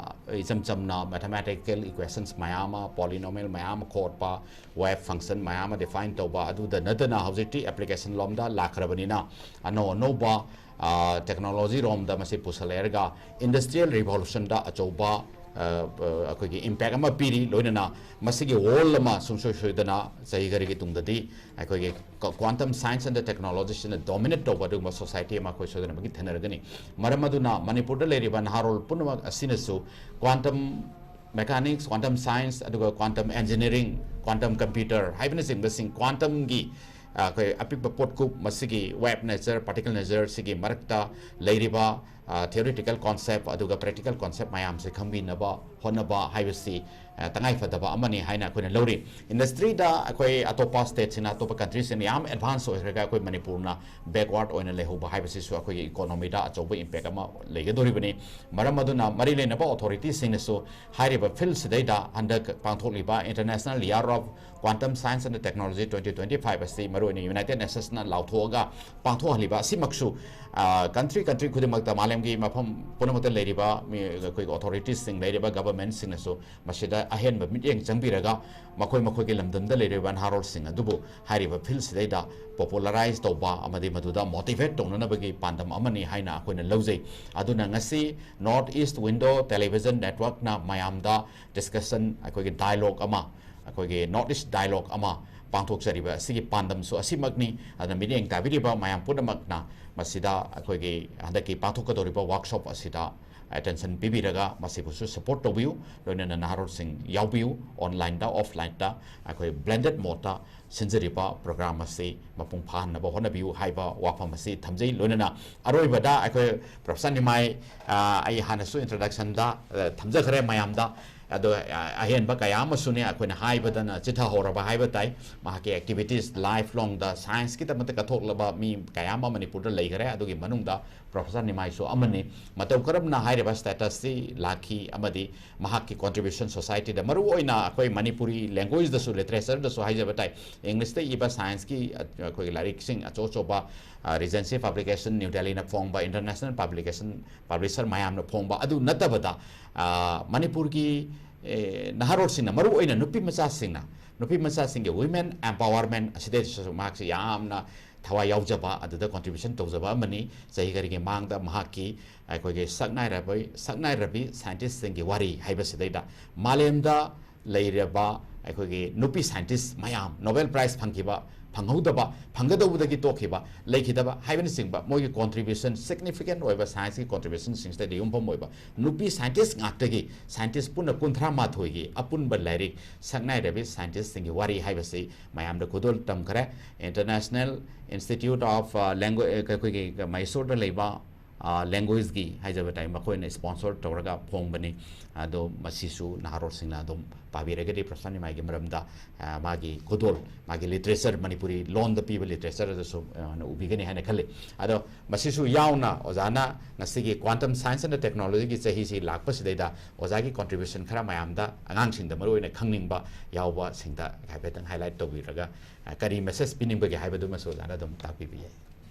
ꯏꯆꯝ ꯆꯝꯅ mathematical equations ꯃꯌꯥꯝ ꯑꯃ, polynomial ꯃꯌꯥꯝ ꯑꯃ ꯈꯣꯠꯄ, wave function ꯃꯌꯥꯝ ꯑꯃ define ꯇꯧꯕ, ꯑꯗꯨꯗ ꯅꯠꯇꯅ ꯍꯧꯖꯤꯛꯇꯤ application ꯂꯣꯝꯗ ꯂꯥꯛꯈ꯭ꯔꯕꯅꯤꯅ ꯑꯅꯧ ꯑꯅꯧꯕ, ꯑ, technology ꯔꯣꯝꯗ ꯃꯁꯤ ꯄꯨꯁꯜꯂꯛꯂꯒ industrial revolution ꯗ ꯑꯆꯧꯕ, ꯑ, ꯑ, ꯑꯩꯈꯣꯏꯒꯤ impact ꯑꯃ ꯄꯤꯔꯤ꯫ ꯂꯣꯏꯅꯅ ꯃꯁꯤꯒꯤ world ꯑꯃ ꯁꯨꯡꯁꯣꯏ ꯁꯣꯏꯗꯅ ꯆꯍꯤ ꯈꯔꯒꯤ ꯇꯨꯡꯗꯗꯤ ꯑꯩꯈꯣꯏꯒꯤ ꯀ-, quantum science and technology ꯁꯤꯅ dominate ꯇꯧꯕ ꯑꯗꯨꯒꯨꯝꯕ society ꯑꯃ ꯑꯩꯈꯣꯏ ꯁꯣꯏꯗꯅꯃꯛꯀꯤ ꯊꯦꯡꯅꯔꯒꯅꯤ꯫ ꯃꯔꯝ ꯑꯗꯨꯅ ꯃꯅꯤꯄꯨꯔꯗ ꯂꯩꯔꯤꯕ ꯅꯍꯥꯔꯣꯜ ꯄꯨꯝꯅꯃꯛ ꯑꯁꯤꯅꯁꯨ quantum mechanics, quantum science, ꯑꯗꯨꯒ quantum engineering, quantum computer ꯍꯥꯏꯕꯅꯆꯤꯡꯕꯁꯤꯡ, quantum ꯒꯤ, ꯑ, ꯑꯩꯈꯣꯏ ꯑꯄꯤꯛꯄ ꯄꯣꯠꯀꯨꯞ, ꯃꯁꯤꯒꯤ wave nature, particle nature ꯁꯤꯒꯤ ꯃꯔꯛꯇ ꯂꯩꯔꯤꯕ, ꯊꯤꯑꯣꯔꯤꯇꯤꯀꯦꯜ ꯀꯣꯟꯁꯦꯞ ꯑꯗꯨꯒ ꯄ꯭ꯔꯦꯛꯇꯤꯀꯦꯜ ꯀꯣꯟꯁꯦꯞ ꯃꯌꯥꯝꯁꯦ ꯈꯪꯃꯤꯟꯅꯕ ꯍꯣꯠꯅꯕ ꯍꯥꯏꯕꯁꯤ ꯑ, ꯇꯉꯥꯏꯐꯗꯕ ꯑꯃꯅꯤ ꯍꯥꯏꯅ ꯑꯩꯈꯣꯏꯅ ꯂꯧꯔꯤ꯫ ꯏꯟꯗꯁꯇ꯭ꯔꯤꯗ ꯑꯩꯈꯣꯏ ꯑꯇꯣꯞꯄ ꯁ꯭ꯇꯦꯠꯁꯤꯅ, ꯑꯇꯣꯞꯄ ꯀꯟꯇ꯭ꯔꯤꯁꯤꯅ ꯌꯥꯝ ꯑꯦꯗꯚꯥꯟꯁ ꯑꯣꯏꯈ꯭ꯔꯒ ꯑꯩꯈꯣꯏ ꯃꯅꯤꯄꯨꯔꯅ ꯕꯦꯛꯋꯥꯔꯗ ꯑꯣꯏꯅ ꯂꯩꯍꯧꯕ ꯍꯥꯏꯕꯁꯤꯁꯨ ꯑꯩꯈꯣꯏꯒꯤ ꯏꯀꯣꯅꯣꯃꯤꯗ ꯑꯆꯧꯕ ꯏꯝꯄꯦꯛ ꯑꯃ ꯂꯩꯒꯗꯧꯔꯤꯕꯅꯤ꯫ ꯃꯔꯝ ꯑꯗꯨꯅ ꯃꯔꯤ ꯂꯩꯅꯕ ꯑꯣꯊꯣꯔꯤꯇꯤꯁꯤꯡꯅꯁꯨ ꯍꯥꯏꯔꯤꯕ ꯐꯤꯜꯁꯤꯗꯩꯗ ꯍꯟꯗꯛ ꯄꯥꯡꯊꯣꯛꯂꯤꯕ International Year of Quantum Science and Technology twenty twenty-five ꯑꯁꯤ ꯃꯔꯨꯑꯣꯏꯅ ꯌꯨꯅꯥꯏꯇꯦꯗ ꯅꯦꯁꯟꯁꯅ ꯂꯥꯎꯊꯣꯛꯑꯒ ꯄꯥꯡꯊꯣꯛꯍꯜꯂꯤꯕ ꯑꯁꯤꯃꯛꯁꯨ, ꯑ, ꯀꯟꯇ꯭ꯔꯤ ꯀꯟꯇ꯭ꯔꯤ ꯈꯨꯗꯤꯡꯃꯛꯇ, ꯃꯥꯂꯦꯝꯒꯤ ꯃꯐꯝ ꯄꯨꯝꯅꯃꯛꯇ ꯂꯩꯔꯤꯕ ꯃꯤ, ꯑꯩꯈꯣꯏꯒꯤ ꯑꯣꯊꯣꯔꯤꯇꯤꯁꯁꯤꯡ, ꯂꯩꯔꯤꯕ ꯒꯚꯔꯟꯃꯦꯟꯠꯁꯤꯡꯅꯁꯨ ꯃꯁꯤꯗ ꯑꯍꯦꯟꯕ ꯃꯤꯠꯌꯦꯡ ꯆꯪꯕꯤꯔꯒ ꯃꯈꯣꯏ ꯃꯈꯣꯏꯒꯤ ꯂꯝꯗꯝꯗ ꯂꯩꯔꯤꯕ ꯅꯍꯥꯔꯣꯜꯁꯤꯡ ꯑꯗꯨꯕꯨ ꯍꯥꯏꯔꯤꯕ ꯐꯤꯜꯁꯤꯗꯩꯗ ꯄꯣꯄꯨꯂꯔꯥꯏꯖ ꯇꯧꯕ ꯑꯃꯗꯤ ꯃꯗꯨꯗ ꯃꯣꯇꯤꯚꯦꯠ ꯇꯧꯅꯅꯕꯒꯤ ꯄꯥꯟꯗꯝ ꯑꯃꯅꯤ ꯍꯥꯏꯅ ꯑꯩꯈꯣꯏꯅ ꯂꯧꯖꯩ꯫ ꯑꯗꯨꯅ ꯉꯁꯤ North East Window Television Networkꯅ ꯃꯌꯥꯝꯗ ꯗꯤꯁꯀꯁꯟ, ꯑꯩꯈꯣꯏꯒꯤ ꯗꯥꯏꯂꯣꯒ ꯑꯃ, ꯑꯩꯈꯣꯏꯒꯤ North East Dialogue ꯑꯃ ꯄꯥꯡꯊꯣꯛꯆꯔꯤꯕ ꯑꯁꯤꯒꯤ ꯄꯥꯟꯗꯝꯁꯨ ꯑꯁꯤꯃꯛꯅꯤ꯫ ꯑꯗꯨꯅ ꯃꯤꯠꯌꯦꯡ ꯇꯥꯕꯤꯔꯤꯕ ꯃꯌꯥꯝ ꯄꯨꯝꯅꯃꯛꯅ ꯃꯁꯤꯗ ꯑꯩꯈꯣꯏꯒꯤ ꯍꯟꯗꯛꯀꯤ ꯄꯥꯡꯊꯣꯛꯀꯗꯧꯔꯤꯕ ꯋꯥꯔꯛꯁꯣꯞ ꯑꯁꯤꯗ ꯑꯦꯇꯦꯟꯁꯟ ꯄꯤꯕꯤꯔꯒ ꯃꯁꯤꯕꯨꯁꯨ ꯁꯄꯣꯔꯠ ꯇꯧꯕꯤꯌꯨ꯫ ꯂꯣꯏꯅꯅ ꯅꯍꯥꯔꯣꯜꯁꯤꯡ ꯌꯥꯎꯕꯤꯌꯨ꯫ ꯑꯣꯟꯂꯥꯏꯟꯗ, ꯑꯣꯐꯂꯥꯏꯟꯗ ꯑꯩꯈꯣꯏ ꯕ꯭ꯂꯦꯟꯗꯦꯗ ꯃꯣꯗꯇ ꯁꯤꯟꯖꯔꯤꯕ ꯄ꯭ꯔꯣꯒ꯭ꯔꯥꯝ ꯑꯁꯤ ꯃꯄꯨꯡ ꯐꯥꯍꯟꯅꯕ ꯍꯣꯠꯅꯕꯤꯌꯨ ꯍꯥꯏꯕ ꯋꯥꯐꯝ ꯑꯁꯤ ꯊꯝꯖꯩ꯫ ꯂꯣꯏꯅꯅ ꯑꯔꯣꯏꯕꯗ ꯑꯩꯈꯣꯏ ꯄ꯭ꯔꯣꯐꯦꯁꯔ ꯅꯤꯃꯥꯏ, ꯑ, ꯑꯩ ꯍꯥꯟꯅꯁꯨ ꯏꯟꯇ꯭ꯔꯣꯗꯛꯁꯟꯗ, ꯑ, ꯊꯝꯖꯈ꯭ꯔꯦ ꯃꯌꯥꯝꯗ꯫ ꯑꯗꯣ, ꯑ, ꯑꯍꯦꯟꯕ ꯀꯌꯥ ꯑꯃꯁꯨꯅꯦ ꯑꯩꯈꯣꯏꯅ ꯍꯥꯏꯕꯗꯅ ꯆꯤꯊꯍꯧꯔꯕ ꯍꯥꯏꯕ ꯇꯥꯏ꯫ ꯃꯍꯥꯛꯀꯤ ꯑꯦꯛꯇꯤꯚꯤꯇꯤꯁ ꯂꯥꯏꯐ ꯂꯣꯡꯗ ꯁꯥꯏꯟꯁꯀꯤꯗꯃꯛꯇ ꯀꯠꯊꯣꯛꯂꯕ ꯃꯤ ꯀꯌꯥ ꯑꯃ ꯃꯅꯤꯄꯨꯔꯗ ꯂꯩꯈꯔꯦ꯫ ꯑꯗꯨꯒꯤ ꯃꯅꯨꯡꯗ ꯄ꯭ꯔꯣꯐꯦꯁꯔ ꯅꯤꯃꯥꯏꯁꯨ ꯑꯃꯅꯤ꯫ ꯃꯇꯧ ꯀꯔꯝꯅ ꯍꯥꯏꯔꯤꯕ ꯁ꯭ꯇꯦꯇꯁꯁꯤ ꯂꯥꯛꯈꯤ ꯑꯃꯗꯤ ꯃꯍꯥꯛꯀꯤ ꯀꯣꯟꯇ꯭ꯔꯤꯕ꯭ꯌꯨꯁꯟ ꯁꯣꯁꯥꯏꯇꯤꯗ, ꯃꯔꯨꯑꯣꯏꯅ ꯑꯩꯈꯣꯏ ꯃꯅꯤꯄꯨꯔꯤ ꯂꯦꯡꯒ꯭ꯋꯦꯖꯇꯁꯨ, ꯂꯤꯇꯔꯦꯆꯔꯗꯁꯨ ꯍꯥꯏꯖꯕ ꯇꯥꯏ, ꯏꯪꯂꯤꯁꯇ ꯏꯕ ꯁꯥꯏꯟꯁꯀꯤ, ꯑ, ꯑꯩꯈꯣꯏꯒꯤ ꯂꯥꯏꯔꯤꯛꯁꯤꯡ ꯑꯆꯧ ꯑꯆꯧꯕ, ꯑ, ꯔꯤꯖꯦꯟꯁꯤ ꯄꯕ꯭ꯂꯤꯀꯦꯁꯟ, ꯅ꯭ꯌꯨ ꯗꯦꯜꯂꯤꯅ ꯐꯣꯡꯕ, ꯏꯟꯇꯔꯅꯦꯁꯅꯦꯜ ꯄꯕ꯭ꯂꯤꯀꯦꯁꯟ, ꯄꯕ꯭ꯂꯤꯁꯔ ꯃꯌꯥꯝꯅ ꯐꯣꯡꯕ ꯑꯗꯨ ꯅꯠꯇꯕꯗ, ꯑ, ꯃꯅꯤꯄꯨꯔꯒꯤ, ꯑꯦ, ꯅꯍꯥꯔꯣꯜꯁꯤꯡꯅ, ꯃꯔꯨꯑꯣꯏꯅ ꯅꯨꯄꯤ ꯃꯆꯥꯁꯤꯡꯅ, ꯅꯨꯄꯤ ꯃꯆꯥꯁꯤꯡꯒꯤ ꯋꯤꯃꯦꯟ ꯑꯦꯝꯄꯥꯋꯔꯃꯦꯟ ꯑꯁꯤꯗꯩꯗꯁꯨ ꯃꯍꯥꯛꯁꯤ ꯌꯥꯝꯅ ꯊꯋꯥꯏ ꯌꯥꯎꯖꯕ, ꯑꯗꯨꯗ ꯀꯣꯟꯇ꯭ꯔꯤꯕ꯭ꯌꯨꯁꯟ ꯇꯧꯖꯕ ꯑꯃꯅꯤ꯫ ꯆꯍꯤ ꯈꯔꯒꯤ ꯃꯃꯥꯡꯗ ꯃꯍꯥꯛꯀꯤ ꯑꯩꯈꯣꯏꯒꯤ ꯁꯛꯅꯥꯏꯔꯕꯤ, ꯁꯛꯅꯥꯏꯔꯕꯤ ꯁꯥꯏꯟꯇꯤꯁꯁꯤꯡꯒꯤ ꯋꯥꯔꯤ ꯍꯥꯏꯕꯁꯤꯗꯩꯗ ꯃꯥꯂꯦꯝꯗ ꯂꯩꯔꯕ ꯑꯩꯈꯣꯏꯒꯤ ꯅꯨꯄꯤ ꯁꯥꯏꯟꯇꯤꯁ ꯃꯌꯥꯝ, ꯅꯣꯕꯦꯜ ꯄ꯭ꯔꯥꯏꯖ ꯐꯪꯈꯤꯕ, ꯐꯪꯍꯧꯗꯕ, ꯐꯪꯒꯗꯧꯕꯗꯒꯤ ꯇꯣꯛꯈꯤꯕ, ꯂꯩꯈꯤꯗꯕ ꯍꯥꯏꯕꯅꯆꯤꯡꯕ ꯃꯣꯏꯒꯤ ꯀꯣꯟꯇ꯭ꯔꯤꯕ꯭ꯌꯨꯁꯟ, ꯁꯤꯒꯅꯤꯐꯤꯀꯦꯟ ꯑꯣꯏꯕ ꯁꯥꯏꯟꯁꯀꯤ ꯀꯣꯟꯇ꯭ꯔꯤꯕ꯭ꯌꯨꯁꯟꯁꯤꯡꯁꯤꯗꯗꯤ ꯌꯨꯝꯐꯝ ꯑꯣꯏꯕ ꯅꯨꯄꯤ ꯁꯥꯏꯟꯇꯤꯁ ꯉꯥꯛꯇꯒꯤ, ꯁꯥꯏꯟꯇꯤꯁ ꯄꯨꯟꯅ ꯀꯨꯟꯊ꯭ꯔꯥ ꯃꯥꯊꯣꯏꯒꯤ ꯑꯄꯨꯟꯕ ꯂꯥꯏꯔꯤꯛ ꯁꯛꯅꯥꯏꯔꯕꯤ ꯁꯥꯏꯟꯇꯤꯁꯁꯤꯡꯒꯤ ꯋꯥꯔꯤ ꯍꯥꯏꯕꯁꯤ ꯃꯌꯥꯝꯗ ꯈꯨꯗꯣꯜ ꯇꯝꯈ꯭ꯔꯦ꯫ International Institute of, ꯑ, Language, ꯑ, ꯑꯩꯈꯣꯏꯒꯤ ꯃꯩꯁꯣꯔꯗ ꯂꯩꯕ ꯂꯦꯡꯒ꯭ꯋꯦꯖꯀꯤ ꯍꯥꯏꯖꯕ ꯇꯥꯏ, ꯃꯈꯣꯏꯅ ꯁ꯭ꯄꯣꯟꯁꯔ ꯇꯧꯔꯒ ꯐꯣꯡꯕꯅꯤ꯫ ꯑꯗꯣ ꯃꯁꯤꯁꯨ ꯅꯍꯥꯔꯣꯜꯁꯤꯡꯅ ꯑꯗꯨꯝ ꯄꯥꯕꯤꯔꯒꯗꯤ ꯄ꯭ꯔꯁꯥꯟ ꯏꯃꯥꯏꯒꯤ ꯃꯔꯝꯗ, ꯑ, ꯃꯥꯒꯤ ꯈꯨꯗꯣꯜ, ꯃꯥꯒꯤ ꯂꯤꯇꯔꯦꯆꯔ, ꯃꯅꯤꯄꯨꯔꯤ ꯂꯣꯟꯗ ꯄꯤꯕ ꯂꯤꯇꯔꯦꯆꯔ ꯑꯗꯨꯁꯨ, ꯑ, ꯎꯕꯤꯒꯅꯤ ꯍꯥꯏꯅ ꯈꯜꯂꯤ꯫ ꯑꯗꯣ ꯃꯁꯤꯁꯨ ꯌꯥꯎꯅ ꯑꯣꯖꯥꯅ ꯉꯁꯤꯒꯤ quantum science and technologyꯒꯤ ꯆꯍꯤꯁꯤ ꯂꯥꯛꯄꯁꯤꯗꯩꯗ ꯑꯣꯖꯥꯒꯤ contribution ꯈꯔ ꯃꯌꯥꯝꯗ, ꯑꯉꯥꯡꯁꯤꯡꯗ ꯃꯔꯨꯑꯣꯏꯅ ꯈꯪꯅꯤꯡꯕ ꯌꯥꯎꯕꯁꯤꯡꯗ ꯍꯥꯏꯐꯦꯠꯇꯪ highlight ꯇꯧꯕꯤꯔꯒ, ꯑ, ꯀꯔꯤ message ꯄꯤꯅꯤꯡꯕꯒꯦ ꯍꯥꯏꯕꯗꯨꯃꯁꯨ ꯑꯣꯖꯥꯅ ꯑꯗꯨꯝ ꯇꯥꯛꯄꯤꯕ ꯌꯥꯏ꯫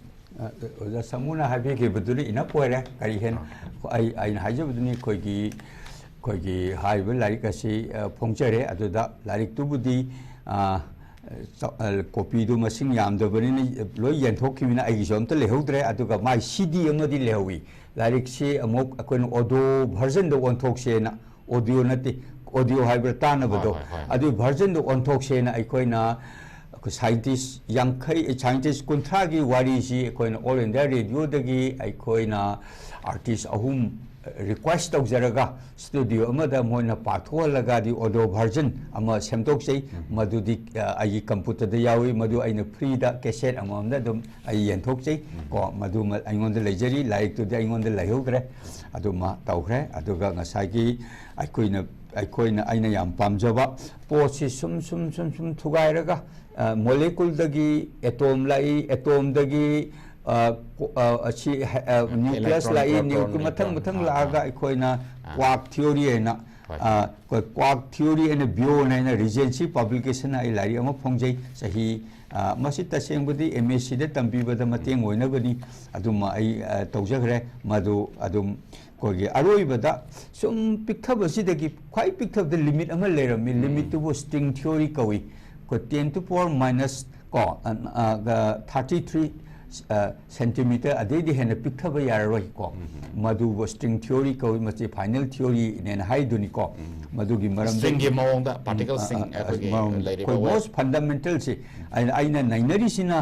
ꯑ, ꯑꯣꯖꯥ ꯁꯥꯃꯨꯅ ꯍꯥꯏꯕꯤꯈꯤꯕꯗꯨꯅ enough ꯑꯣꯏꯔꯦ꯫ ꯀꯔꯤ ꯍꯦꯟꯅ ꯑꯥ꯫ ꯑꯩ, ꯑꯩꯅ ꯍꯥꯏꯖꯕꯗꯨꯅꯤ, ꯑꯩꯈꯣꯏꯒꯤ, ꯑꯩꯈꯣꯏꯒꯤ ꯍꯥꯏꯔꯤꯕ ꯂꯥꯏꯔꯤꯛ ꯑꯁꯤ, ꯑ, ꯐꯣꯡꯖꯔꯦ꯫ ꯑꯗꯨꯗ ꯂꯥꯏꯔꯤꯛꯇꯨꯕꯨꯗꯤ, ꯑ, ꯆ-, ꯑ, ꯀꯣꯄꯤꯗꯨ ꯃꯁꯤꯡ ꯌꯥꯝꯗꯕꯅꯤꯅ ꯂꯣꯏ ꯌꯦꯟꯊꯣꯛꯈꯤꯕꯅꯤꯅ ꯑꯩꯒꯤꯁꯨ ꯑꯝꯇ ꯂꯩꯍꯧꯗ꯭ꯔꯦ꯫ ꯑꯗꯨꯒ ꯃꯥꯏ CD ꯑꯃꯗꯤ ꯂꯩꯍꯧꯋꯤ꯫ ꯂꯥꯏꯔꯤꯛꯁꯤ ꯑꯃꯨꯛ ꯑꯩꯈꯣꯏꯅ audio versionꯗ ꯑꯣꯟꯊꯣꯛꯁꯦꯅ, audio ꯅꯠꯇꯦ, audio ꯍꯥꯏꯕ꯭ꯔꯥ, ꯇꯥꯅꯕꯗꯣ, ꯍꯣꯏ, ꯍꯣꯏ, ꯍꯣꯏ꯫ ꯑꯗꯨꯒꯤ versionꯗꯣ ꯑꯣꯟꯊꯣꯛꯁꯦꯅ ꯑꯩꯈꯣꯏꯅ, ꯑꯩꯈꯣꯏ scientist ꯌꯥꯡꯈꯩ, scientist ꯀꯨꯟꯊ꯭ꯔꯥꯒꯤ ꯋꯥꯔꯤꯁꯤ ꯑꯩꯈꯣꯏꯅ All India Radioꯗꯒꯤ ꯑꯩꯈꯣꯏꯅ artist ꯑꯍꯨꯝ request ꯇꯧꯖꯔꯒ studio ꯑꯃꯗ ꯃꯣꯏꯅ ꯄꯥꯊꯣꯛꯍꯜꯂꯒꯗꯤ audio version ꯑꯃ ꯁꯦꯝꯗꯣꯛꯆꯩ꯫ ꯎꯝ꯫ ꯃꯗꯨꯗꯤ, ꯑ, ꯑꯩꯒꯤ computerꯗ ꯌꯥꯎꯏ, ꯃꯗꯨ ꯑꯩꯅ freeꯗ cassette ꯑꯃꯃꯝꯗ ꯑꯗꯨꯝ ꯑꯩ ꯌꯦꯟꯊꯣꯛꯆꯩ꯫ ꯎꯝ꯫ ꯀꯣ, ꯃꯗꯨꯃ ꯑꯩꯉꯣꯟꯗ ꯂꯩꯖꯔꯤ, ꯂꯥꯏꯔꯤꯛꯇꯨꯗꯤ ꯑꯩꯉꯣꯟꯗ ꯂꯩꯍꯧꯗ꯭ꯔꯦ꯫ ꯑꯗꯨꯃ ꯇꯧꯈ꯭ꯔꯦ꯫ ꯑꯗꯨꯒ ꯉꯁꯥꯏꯒꯤ ꯑꯩꯈꯣꯏꯅ, ꯑꯩꯈꯣꯏꯅ, ꯑꯩꯅ ꯌꯥꯝ ꯄꯥꯝꯖꯕ ꯄꯣꯠꯁꯤ ꯁꯨꯝ, ꯁꯨꯝ, ꯁꯨꯝ, ꯁꯨꯝ ꯊꯨꯒꯥꯏꯔꯒ, ꯑ, moleculeꯗꯒꯤ atom ꯂꯥꯛꯏ, atomꯗꯒꯤ, ꯑ, ꯀꯣ-, ꯑ, ꯑꯁꯤ, ꯑ, nucleus electron, ꯂꯥꯛꯏ, proton, nucleus ꯃꯊꯪ, neutron, ꯃꯊꯪ ꯑꯥ, ꯂꯥꯛꯑꯒ ꯑꯥ, ꯑꯩꯈꯣꯏꯅ ꯑꯥ꯫ Quark theory ꯍꯥꯏꯅ, ꯍꯣꯏ꯫ ꯑ, ꯑꯩꯈꯣꯏ Quark theory and Beyond ꯍꯥꯏꯅ Regency Publicationꯅ ꯑꯩ ꯂꯥꯏꯔꯤꯛ ꯑꯃ ꯐꯣꯡꯖꯩ꯫ ꯆꯍꯤ, ꯑ, ꯃꯁꯤ ꯇꯁꯦꯡꯕꯗꯤ MSCꯗ ꯇꯝꯕꯤꯕꯗ ꯃꯇꯦꯡ ꯑꯣꯏꯅꯕꯅꯤ꯫ ꯑꯗꯨꯃ ꯑꯩ, ꯑ, ꯇꯧꯖꯈ꯭ꯔꯦ꯫ ꯃꯗꯨ ꯑꯗꯨꯝ ꯑꯩꯈꯣꯏꯒꯤ ꯑꯔꯣꯏꯕꯗ ꯁꯨꯝ ꯄꯤꯛꯊꯕꯁꯤꯗꯒꯤ ꯈ꯭ꯋꯥꯏ ꯄꯤꯛꯊꯕꯗ limit ꯑꯃ ꯂꯩꯔꯝꯃꯤ꯫ ꯎꯝ꯫ Limitꯇꯨꯕꯨ string theory ꯀꯧꯏ꯫ ꯑꯩꯈꯣꯏ ten to power minus ꯀꯣ, ꯑ, ꯑ, ꯒ thirty three, ꯑ, centimeter, ꯑꯗꯩꯗꯤ ꯍꯦꯟꯅ ꯄꯤꯛꯊꯕ ꯌꯥꯔꯔꯣꯏ ꯀꯣ꯫ ꯎꯝ꯫ ꯃꯗꯨꯕꯨ string theory ꯀꯧꯏ, ꯃꯁꯤ final theoryꯅꯦꯅ ꯍꯥꯏꯗꯨꯅꯤ ꯀꯣ꯫ ꯎꯝ꯫ ꯃꯗꯨꯒꯤ ꯃꯔꯝꯗ stringꯒꯤ ꯃꯑꯣꯡꯗ ꯎꯝ, particleꯁꯤꯡ ꯑ, ꯑ, ꯑ, ꯑꯩꯈꯣꯏꯒꯤ ꯃꯔꯝ, ꯂꯩꯔꯤꯕ ꯑꯩꯈꯣꯏ ꯋꯦ- most fundamentalꯁꯤ, ꯎꯝ꯫ ꯑꯩꯅ, ꯑꯩꯅ ꯅꯩꯅꯔꯤꯁꯤꯅ,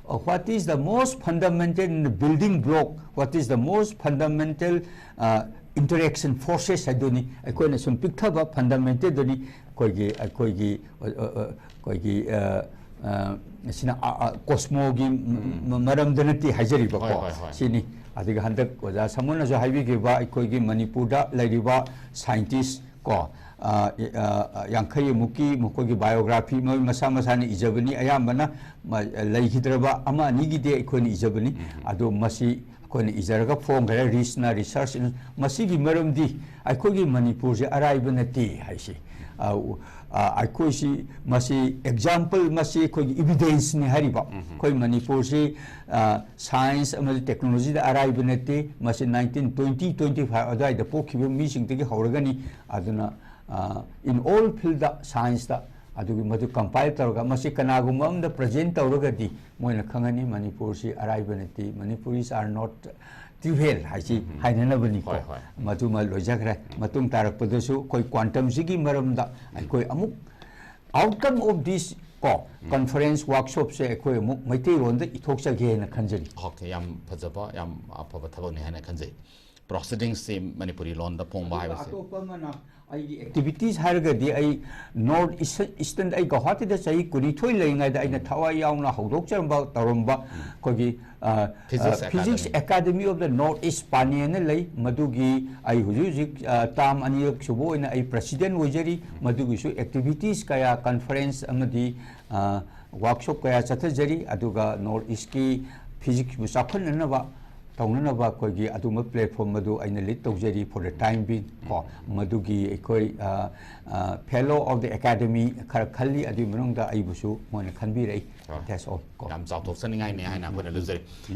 ꯑ, what is the most fundamental in the building block, what is the most fundamental, ꯑ, interaction forces ꯍꯥꯏꯗꯨꯅꯤ꯫ ꯑꯩꯈꯣꯏꯅ ꯁꯨꯝ ꯄꯤꯛꯊꯕ fundamentalꯗꯨꯅꯤ ꯑꯩꯈꯣꯏꯒꯤ, ꯑꯩꯈꯣꯏꯒꯤ, ꯑ, ꯑ, ꯑ, ꯑꯩꯈꯣꯏꯒꯤ, ꯑ, ꯑ, ꯑꯁꯤꯅ, ꯑ, ꯑ, ꯀꯣꯁꯃꯣꯒꯤ ꯃ-, ꯃ-, ꯃꯔꯝꯗ ꯅꯠꯇꯦ ꯍꯥꯏꯖꯔꯤꯕꯀꯣ꯫ ꯍꯣꯏ, ꯍꯣꯏ, ꯍꯣꯏ꯫ ꯁꯤꯅꯤ꯫ ꯑꯗꯨꯒ ꯍꯟꯗꯛ ꯑꯣꯖꯥ ꯁꯥꯃꯨꯅꯁꯨ ꯍꯥꯏꯕꯤꯈꯤꯕ ꯑꯩꯈꯣꯏꯒꯤ ꯃꯅꯤꯄꯨꯔꯗ ꯂꯩꯔꯤꯕ scientist ꯀꯣ, ꯑ, ꯑ, ꯌꯥꯡꯈꯩꯃꯨꯛꯀꯤ ꯃꯈꯣꯏꯒꯤ biography ꯃꯣꯏ ꯃꯁꯥ ꯃꯁꯥꯅ ꯏꯖꯕꯅꯤ꯫ ꯑꯌꯥꯝꯕꯅ ꯃ-, ꯂꯩꯈꯤꯗ꯭ꯔꯕ ꯑꯃ ꯑꯅꯤꯒꯤꯗꯤ ꯑꯩꯈꯣꯏꯅ ꯏꯖꯕꯅꯤ꯫ ꯑꯗꯣ ꯃꯁꯤ ꯑꯩꯈꯣꯏꯅ ꯏꯖꯔꯒ ꯐꯣꯡꯈ꯭ꯔꯦ꯫ ꯔꯤꯁꯅ research in-, ꯃꯁꯤꯒꯤ ꯃꯔꯝꯗꯤ ꯑꯩꯈꯣꯏꯒꯤ ꯃꯅꯤꯄꯨꯔꯁꯦ ꯑꯔꯥꯏꯕ ꯅꯠꯇꯦ ꯍꯥꯏꯁꯤ꯫ ꯑ, ꯑ, ꯑꯩꯈꯣꯏꯁꯤ ꯃꯁꯤ example, ꯃꯁꯤ ꯑꯩꯈꯣꯏꯒꯤ evidence ꯅꯤ ꯍꯥꯏꯔꯤꯕ꯫ ꯑꯩꯈꯣꯏ ꯃꯅꯤꯄꯨꯔꯁꯤ, ꯑ, science ꯑꯃꯗꯤ technology ꯗ ꯑꯔꯥꯏꯕ ꯅꯠꯇꯦ꯫ ꯃꯁꯤ nineteen twenty, twenty five ꯑꯗꯨꯋꯥꯏꯗ ꯄꯣꯛꯈꯤꯕ ꯃꯤꯁꯤꯡꯗꯒꯤ ꯍꯧꯔꯒꯅꯤ꯫ ꯑꯗꯨꯅ, ꯑ, in all field the, science ꯇ ꯑꯗꯨꯒꯤ ꯃꯗꯨ compile ꯇꯧꯔꯒ ꯃꯁꯤ ꯀꯅꯥꯒꯨꯝꯕ ꯑꯃꯗ present ꯇꯧꯔꯒꯗꯤ ꯃꯣꯏꯅ ꯈꯪꯉꯅꯤ ꯃꯅꯤꯄꯨꯔꯁꯤ ꯑꯔꯥꯏꯕ ꯅꯠꯇꯦ, Manipuris are not trivial ꯍꯥꯏꯁꯤ ꯍꯥꯏꯅꯅꯕꯅꯤꯀꯣ꯫ ꯍꯣꯏ, ꯍꯣꯏ꯫ ꯃꯗꯨꯃ ꯂꯣꯏꯖꯈ꯭ꯔꯦ꯫ ꯃꯇꯨꯡ ꯇꯥꯔꯛꯄꯗꯁꯨ ꯑꯩꯈꯣꯏ quantum ꯁꯤꯒꯤ ꯃꯔꯝꯗ ꯑꯩꯈꯣꯏ ꯑꯃꯨꯛ outcome of this ꯀꯣ, conference workshop ꯁꯦ ꯑꯩꯈꯣꯏ ꯑꯃꯨꯛ ꯃꯩꯇꯩꯂꯣꯟꯗ ꯏꯊꯣꯛꯆꯒꯦꯅ ꯈꯟꯖꯔꯤ꯫ Okay, ꯌꯥꯝ ꯐꯖꯕ, ꯌꯥꯝ ꯑꯐꯕ ꯊꯕꯛꯅꯤ ꯍꯥꯏꯅ ꯈꯟꯖꯩ꯫ Proceedings ꯁꯤ ꯃꯅꯤꯄꯨꯔꯤ ꯂꯣꯟꯗ ꯐꯣꯡꯕ ꯑꯗꯨꯒ ꯍꯥꯏꯕꯁꯦ꯫ ꯑꯇꯣꯞꯄ ꯑꯃꯅ ꯑꯩꯒꯤ activities ꯍꯥꯏꯔꯒꯗꯤ ꯑꯩ North East-, Eastern, ꯑꯩ ꯒꯧꯍꯥꯇꯤꯗ ꯆꯍꯤ ꯀꯨꯟꯅꯤꯊꯣꯏ ꯂꯩꯔꯤꯉꯩꯗ ꯑꯩꯅ ꯊꯋꯥꯏ ꯌꯥꯎꯅ ꯍꯧꯗꯣꯛꯆꯔꯝꯕ, ꯇꯧꯔꯝꯕ ꯑꯩꯈꯣꯏꯒꯤ, ꯑ, Physics ꯑ, Physics Academy꯫ Academy of the North East ꯄꯥꯅꯦꯅ ꯂꯩ꯫ ꯃꯗꯨꯒꯤ ꯑꯩ ꯍꯧꯖꯤꯛ ꯍꯧꯖꯤꯛ, ꯑ, term ꯑꯅꯤꯔꯛ ꯁꯨꯕ ꯑꯣꯏꯅ ꯑꯩ president ꯑꯣꯏꯖꯔꯤ꯫ ꯃꯗꯨꯒꯤꯁꯨ activities ꯀꯌꯥ, conference ꯑꯃꯗꯤ, ꯑ, workshop ꯀꯌꯥ ꯆꯠꯊꯖꯔꯤ꯫ ꯑꯗꯨꯒ North East ꯀꯤ physics ꯄꯨ ꯆꯥꯎꯈꯠꯅꯅꯕ ꯇꯧꯅꯅꯕ ꯑꯩꯈꯣꯏꯒꯤ ꯑꯗꯨꯝꯕ platform ꯑꯗꯨ ꯑꯩꯅ lead ꯇꯧꯖꯔꯤ for the time being ꯀꯣ꯫ ꯃꯗꯨꯒꯤ ꯑꯩꯈꯣꯏ, ꯑ, ꯑ, Fellow of the Academy ꯈꯔ ꯈꯜꯂꯤ, ꯑꯗꯨꯒꯤ ꯃꯅꯨꯡꯗ ꯑꯩꯕꯨꯁꯨ ꯃꯣꯏꯅ ꯈꯟꯕꯤꯔꯛꯏ꯫ ꯑ, That's all ꯀꯣ꯫ ꯌꯥꯝ ꯆꯥꯎꯊꯣꯛꯆꯅꯤꯡꯉꯥꯏꯅꯦ ꯍꯥꯏꯅ ꯑꯩꯈꯣꯏꯅ ꯂꯧꯖꯔꯤ꯫